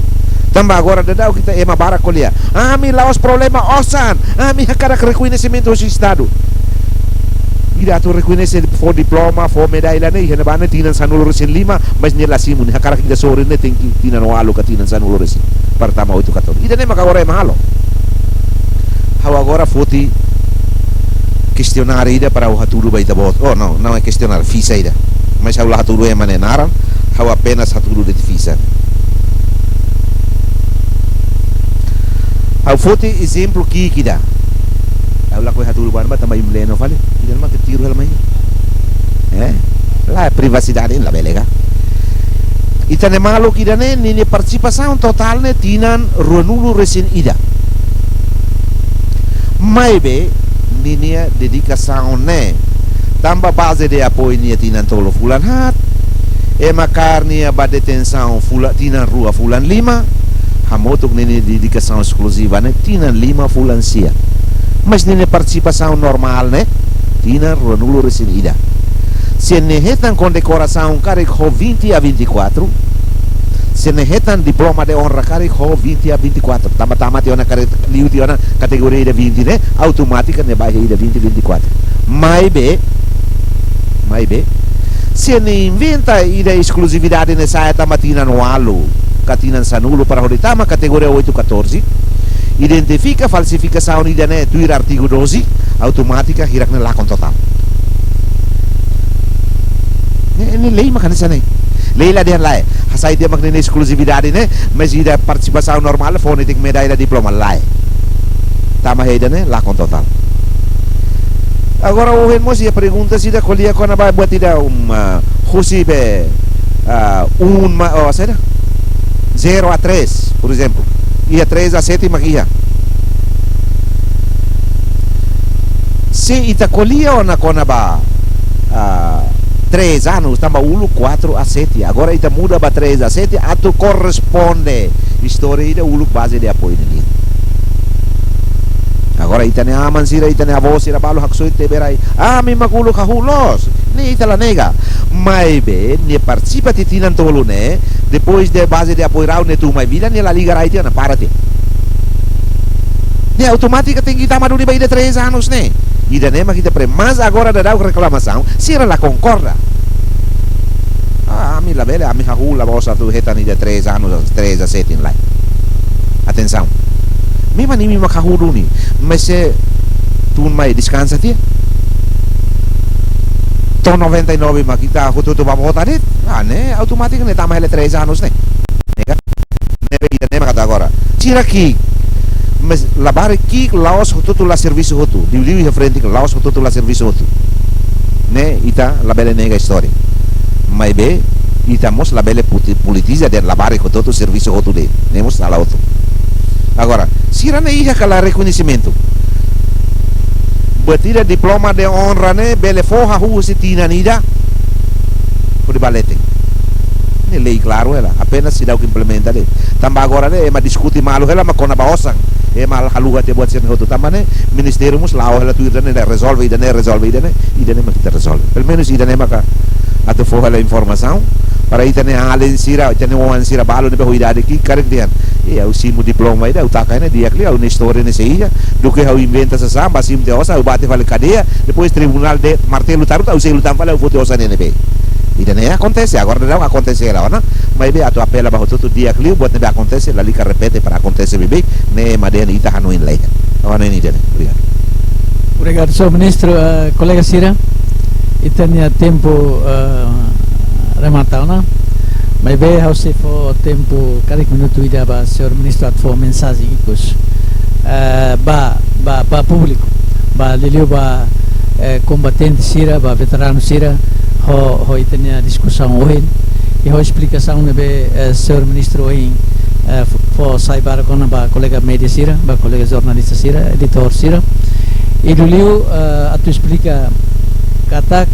Tanba agora daudauk ita ema barak ko'alia, ami la'ós problema osan, ami hakarak rekoñesimentu husi Estadu. Ida atu rekoñese fó diploma, fó medalla ne'e, iha ne'ebá ne'e tinan sanulu-resin-lima, mas nia la simu, nia hakarak ida sorin ne'e tenke tinan ualu ka tinan sanulu-resin, para tama oito catorze. Ida-ne'e maka agora ema halo. Ha'u agora foti kestionáriu ida para ha'u hatudu ba ita-boot. Oh, não, não é questionário, fixa ida. Mas ha'u la hatudu ema nia naran, ha'u apenas hatudu de'it fixa. Ha'u foti ezemplu ki'ik ida. Ha'u lakohi hatudu ba ne'ebá tanba imi lee no fali. Ida-ne'e mak tiru hela mai. Eh? Lae, privasidade labele ka. Ita-nia maluk ida-ne'e, ninia partisipasaun totál ne'e tinan ruanulu-resin-ida. Maibé, ninia dedikasaun ne'e, tanba baze de apoiu nia tinan tolu fulan haat, ema kaer nia ba detensaun fula-, tinan rua fulan lima, hamutuk ninia dedikasaun eskluziva ne'e tinan lima fulan sia. Mas ninia partisipasaun normál ne'e tinan ruanulu-resin-ida. Se nia hetan kondekorasaun karik ho vinte a vinte e quatro, se nia hetan diploma de onra karik ho vinte a vinte e quatro, tanba tama tiha ona karik, liu tiha ona kategoria ida vinte ne'e, automátika nia bá iha ida vinte, vinte e quatro. Maibé, maibé, se nia inventa ida eskluzividade ne'e sa'e tanba tinan ualu ka tinan sanulu para hodi tama kategoria oito catorze, identifika falsifikasaun ida-ne'e tuir artigu doze, automátika hirak-ne'e lakon totál. Ne'e, ne'e lei mak hanesan ne'e. Lei la dehan lae, hasai tiha mak ninia eskluzividade ne'e, mas ida partisipasaun normál, fó nia tek medalla, diploma, lae. Tama iha ida-ne'e lakon totál. Agora, ohin mós iha pergunta ida ko'alia kona-ba buat ida, um, ah, husi be, ah, um ma-, oh, saida? Zero a três, por exemplo. Iha três a sete mak iha. Se ita ko'alia ona kona-ba, ah, três anos, tanba uluk quatro a sete. Agora ita muda ba três a sete, atu korresponde istória ida uluk baze de apoiu nian. Agora ita-nia aman sira, ita-nia avó sira balu haksoit tebe rai. Ah, ami mak uluk hahú loos. Ne'e ita la nega. Maibé, nia partisipa tiha tinan tolu ne'e, depois de baze de apoiu rau ne'e tun mai vida, nia la liga rai tiha ona, para tiha. Ne'e automátika tenke tama duni ba ida três anos ne'e. Ida-ne'e mak ita pre-, mas agora daudaun reklamasaun, sira la konkorda. Ah, ami labele, ami hahú la'ós atu hetan ida três anos, três a sete lae. Atensaun. Memang imi mak hahú duni, mas se tun mai deskansa tiha. To'o noventa e nove mak ita hotu-hotu ba vota de'it. Ah, ne'e automátika ne'e tama hela três anos ne'e. Ne'e ka? Ne'ebé ita-nia mak atu agora. Sira ki'ik, mas labarik ki'ik la'ós hotu-hotu la servisu hotu. Liuliu iha frente ki'ik la'ós hotu-hotu la servisu hotu. Ne'e ita labele nega istória. Maibé, ita mós labele puti-, politiza de'it labarik hotu-hotu servisu hotu de'it. Ne'e mós sala hotu. Agora, sira ne'e iha ka lae rekoñesimentu? Buat ida diploma de onra ne'e bele fó hahú husi tinan ida hodi ba leten. Ne'e lei klaru hela, apenas seidauk implementa de'it. Tanba agora ne'e ema diskute malu hela mak kona-ba osan. Ema haluha tiha buat sira-ne'e hotu, tanba ne'e ministériu mós la'o hela tuir ida-ne'e, rezolve ida-ne'e, rezolve ida-ne'e, ida-ne'e mak ita rezolve. Pelumenus ida-ne'e maka atu fó hela informasaun para ita-nia alin sira, ita-nia oan sira balu ne'ebé ho idade ki'ik karik dehan: "Eh, ha'u simu diploma ida, ha'u taka ne'e di'ak liu, ha'u-nia istória ne'e sei iha, duké ha'u inventa sasán, bá simu tiha osan, ha'u bá tiha fali kadeia, depois tribunál dehan martelu taruta, ha'u selu tan fali, ha'u foti osan ne'ebé." Ida-ne'e akontese, agora daudaun akontese hela ona, maibé atu apela ba hotu-hotu di'ak liu, buat ne'ebé akontese, lalika repete para akontese beibeik, ne'e mak dehan ita hanoin laiha. Ha'u hanoin ida-ne'e. Obrigadu. Obrigadu, señór ministru. Eh, kolega sira, ita-nia tempu, eh, remata ona. Maibé ha'u sei fó tempu karik minutu ida ba señór ministru atu fó mensajen ikus, eh, ba, ba, ba públiku, ba liuliu ba, eh, kombatente sira, ba veteranu sira, ho, ho ita-nia diskusaun ohin, i ho esplikasaun ne'ebé, eh, señór ministru ohin, eh, fó, fó sai barak ona ba kolega média sira, ba kolega jornalista sira, editór sira. I liuliu, eh, atu esplika katak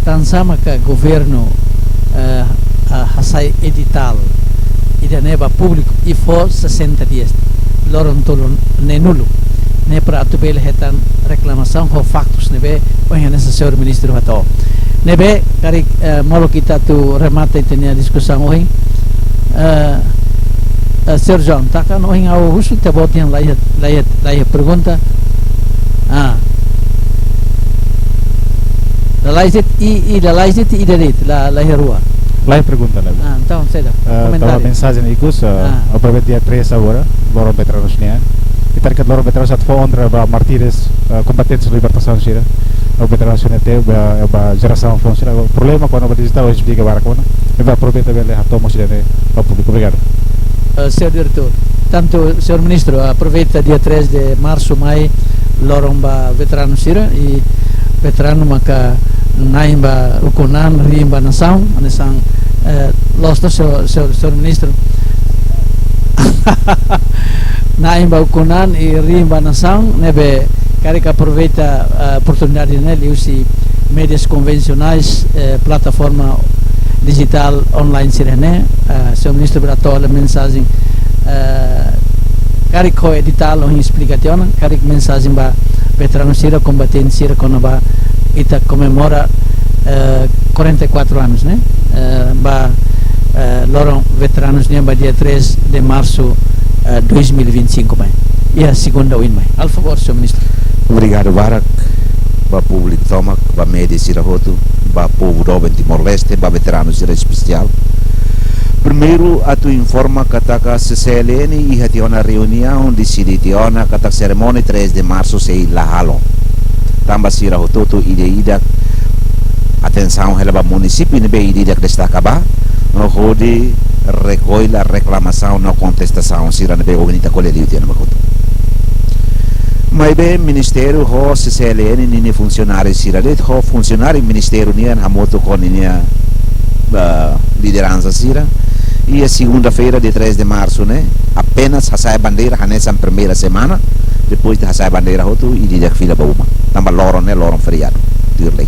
tansá maka governu, eh, a, hasai editál ida-ne'e ba públiku i fó sesenta dias, loron tolu neenulu, ne'e para atu bele hetan reklamasaun ho faktus ne'ebé ohin hanesan señór ministru hato'o. Ne'ebé karik, eh, molok ita atu remata ita-nia diskusaun ohin. Eh, eh, señór João, taka ona ohin ha'u husu tiha ba ita-nia, laiha, laiha, laiha pergunta. Ah. Lalais de'it i, i lalais de'it ida de'it, la, laiha rua. Laiha pergunta, la. Ah, entaun, saida. Eh, komentáriu. Tanba mensajen ikus, eh, Ah. aproveita dia três agora, loron veteranus nian. Ita haree katak loron veteranus atu fó onra ba mártires, eh, kombatentes libertasaun sira. Ba veteranus sira ne'e, ba, ba jerasaun foun sira. Problema kona-ba dijitál, esplika barak ona. Ne'ebé aproveita bele hato'o mós ida-ne'e ba públiku. Obrigadu. Eh, señór diretór, tantu señór ministru, aproveita dia três de março mai loron ba veteranu sira, i veteranu maka na'in ba ukun-an, riin ba nasaun, hanesan, eh, loos to, señór, señór, señór ministru. Na'in ba ukun-an i riin ba nasaun, ne'ebé karik aproveita, eh, oportunidade ne'e liuhusi médias konvensionais, eh, plataforma dijitál online sira-ne'e, eh, señór ministru bele hato'o hela mensajen, eh, karik ho editál ohin esplika tiha ona, karik mensajen ba veteranu sira, kombatente sira kona-ba ita komemora, eh, quarenta e quatro anos, ne'e? Eh, ba, eh, loron veteranus nian ba dia três de março, eh, dois mil e vinte e cinco mai. Iha segunda oin mai. Halo favór, señór ministru. Obrigadu barak ba públiku tomak, ba média sira hotu, ba povu doben Timor-Leste, ba veteranu sira espesiál. Primeiru, atu informa katak C C L N iha tiha ona reuniaun, deside tiha ona katak serimónia três de março sei la halo. Tanba sira hotu-hotu ida-idak, atensaun hela ba munisípiu ne'ebé ida-idak destaka ba, no hodi rekolla reklamasaun no kontestasaun sira ne'ebé ohin ita ko'alia liu tiha ona ba kotuk. Maibé ministériu ho C C L N ninia funsionáriu sira de'it, ho funsionáriu ministériu nian hamutuk ho ninia, ah, lideransa sira. Iha segunda-feira, dia três de março, ne'e, apenas hasa'e bandeira hanesan primeira semana, depois de hasa'e bandeira hotu, ida-idak fila ba uma. Tanba loron ne'e loron feriadu, tuir lei.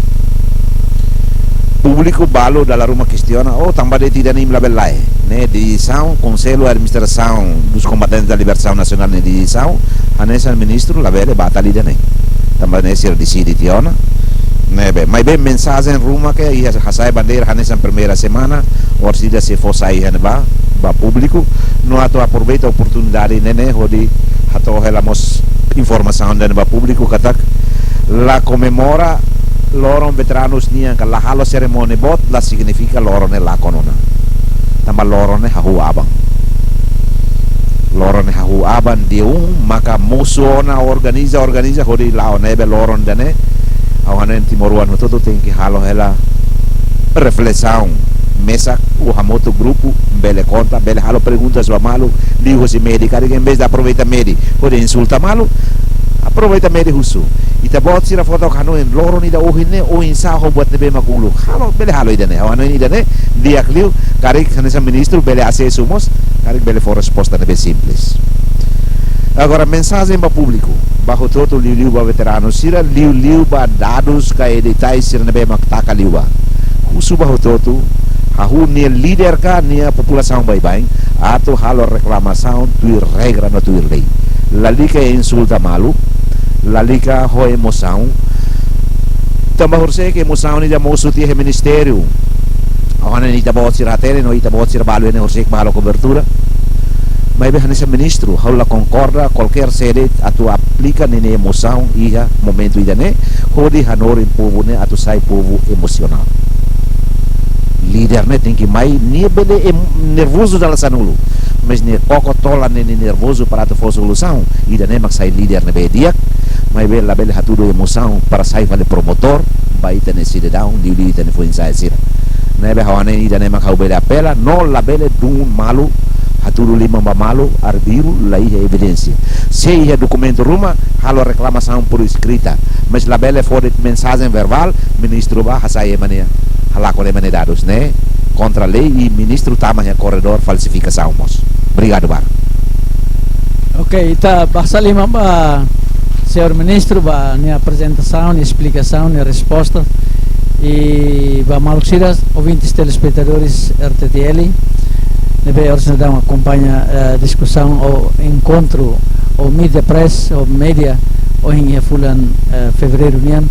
públiku balu dala ruma kestiona, oh, tanba de'it ida-ne'e imi labele la'o. Ne'e desizaun Konsellu Administrasaun dos Combatentes da Libertação Nacional nia desizaun, hanesan ministru labele batal ida-ne'e. Tanba ne'e sira deside tiha ona. Ne'ebé, maibé mensajen ruma ke iha hasai bandeira hanesan primeira semana, orsida sei fó sai iha ne'ebá, ba públiku, no atu aproveita oportunidade ne'e ne'e hodi hato'o hela mós informasaun ida-ne'e ba públiku katak la komemora loron veteranus nian ka la halo serimónia boot la signifika loron ne'e lakon ona. Tanba loron ne'e hahú aban. Loron ne'e hahú aban, dia um maka mosu ona organiza, organiza hodi la'o, ne'ebé loron ida-ne'e ha'u hanoin timoroan hotu-hotu tenke halo hela reflesaun. Mesak ho hamutuk grupu, bele konta, bele halo perguntas ba malu, liuhusi média, karik embés de aproveita média hodi insulta malu, aproveita média husu. Ita-boot sira fó took hanoin, loron ida ohin ne'e, oinsá ho buat ne'ebé mak uluk. Halo, bele halo ida-ne'e. Ha'u hanoin ida-ne'e di'ak liu, karik hanesan ministru bele asesu mós, karik bele fó resposta ne'ebé simples. Agora, mensajen ba públiku, ba hotu-hotu, liuliu ba veteranu sira, liuliu ba dadus ka editais sira ne'ebé mak taka liubá. Husu ba hotu-hotu, hahú nia líder ka nia populasaun baibain, atu halo reklamasaun tuir regra no tuir lei. Lalika insulta malu, lalika ho emosaun. Tanba horisehik emosaun ida mosu tiha iha ministériu. Ha'u hanoin ita-boot sira hatene, no ita-boot sira balu ne'e horisehik bá halo kobertura. Maibé hanesan ministru, ha'u la konkorda kualkér sé de'it atu aplika ninia emosaun iha momentu ida-ne'e, hodi hanorin povu ne'e atu sai povu emosionál. Líder ne'e tenke mai, nia bele em-, nervozu dala sanulu. Mas nia koko tolan ninia nervozu para atu fó solusaun. Ida-ne'e mak sai líder ne'ebé di'ak, maibé labele hatudu emosaun para sai fali promotór ba ita-nia sidadaun, liuliu ita-nia foin-sa'e sira. Ne'ebé ha'u hanoin ida-ne'e mak ha'u bele apela, no labele dún malu, hatudu liman ba malu, arbiru, la iha evidénsia. Se iha dokumentu ruma, halo reklamasaun por eskrita. Mas labele fó de'it mensajen verbál, ministru bá hasai ema nia, halakon ema nia dadus ne'e kontra lei i ministru tama iha korredór falsifikasaun mós. Obrigadu barak. Ok, ita basa liman ba señór ministru ba nia aprezentasaun, nia esplikasaun, nia resposta. I ba maluk sira, ouvintes telespetadores R T T L, ne'ebé orsida daudaun akompaña, eh, diskusaun ou enkontru ou media press ou média ohin iha fulan, eh, fevereiru nian.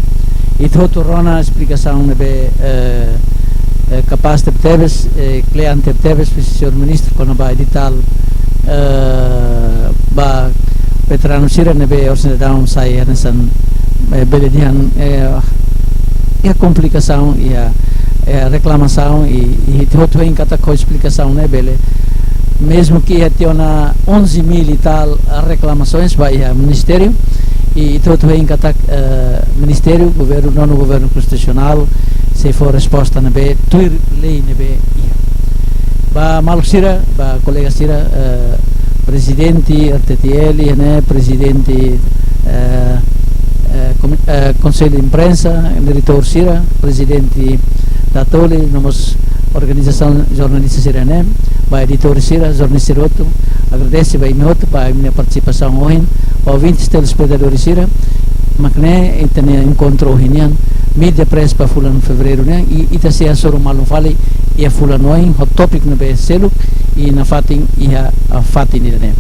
Ita hotu rona esplikasaun ne'ebé, eh, eh, kapás tebetebes, eh, kle'an tebetebes husi señór ministru kona-ba editál, eh, ba veteranu sira ne'ebé orsida daudaun sai hanesan, eh, bele dehan, eh, iha komplikasaun, iha, eh, reklamasaun i, i ita hotu hein katak ho esplikasaun ne'e bele. Mezmu ke iha tiha ona onze mil e tal reklamasoens ba iha ministériu, i ita hotu hein katak, eh, ministériu, governu, nonu governu konstitusionál, sei fó resposta ne'ebé tuir lei ne'ebé iha. Ba maluk sira, ba kolega sira, eh, prezidente R T T L, ne'e, prezidente, eh, eh, komi-, eh, Konsellu Imprensa, diretór sira, prezidente Datoli, no mós organizasaun jornalista sira ne'e, ba editór sira, jornalista sira hotu, agradese ba imi hotu, ba imi-nia partisipasaun ohin, ba ouvintes telespetadores sira, mak ne'e ita-nia enkontru ohin nian, media press ba fulan fevereiru nian, i ita sei hasoru malu fali iha fulan oin, ho tópiku ne'ebé seluk, i nafatin iha, ah, fatin ida-ne'e.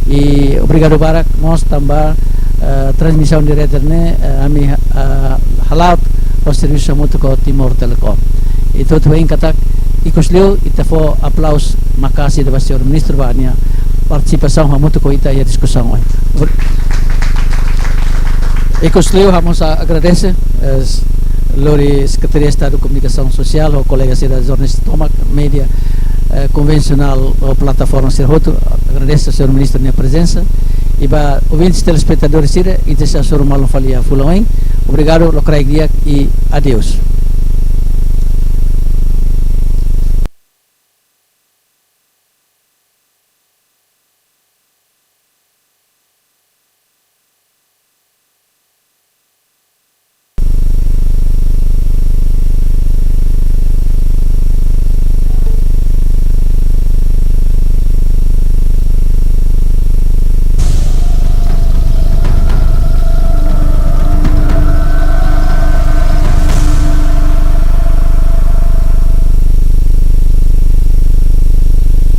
I obrigadu barak mós tanba, ah, transmisaun direta ne'e, ah, ami, ah, hala'o ho servisu hamutuk ho Timor Telecom. Ita hotu hein katak, ikus liu, ita fó aplauzu maka'as ida ba señór ministru ba nia partisipasaun hamutuk ho ita iha diskusaun ohin. Ikus liu, ha'u mós agradese, eh, lori Sekretaria Estadu Komunikasaun Sosiál, ho kolega sira jornalista tomak, média, eh, konvensionál, ho plataforma sira hotu, agradese señór ministru nia prezensa, i ba ouvintes telespetadores sira, ita sei hasoru malu fali iha fulan oin, obrigadu, lokraik di'ak, i adeus.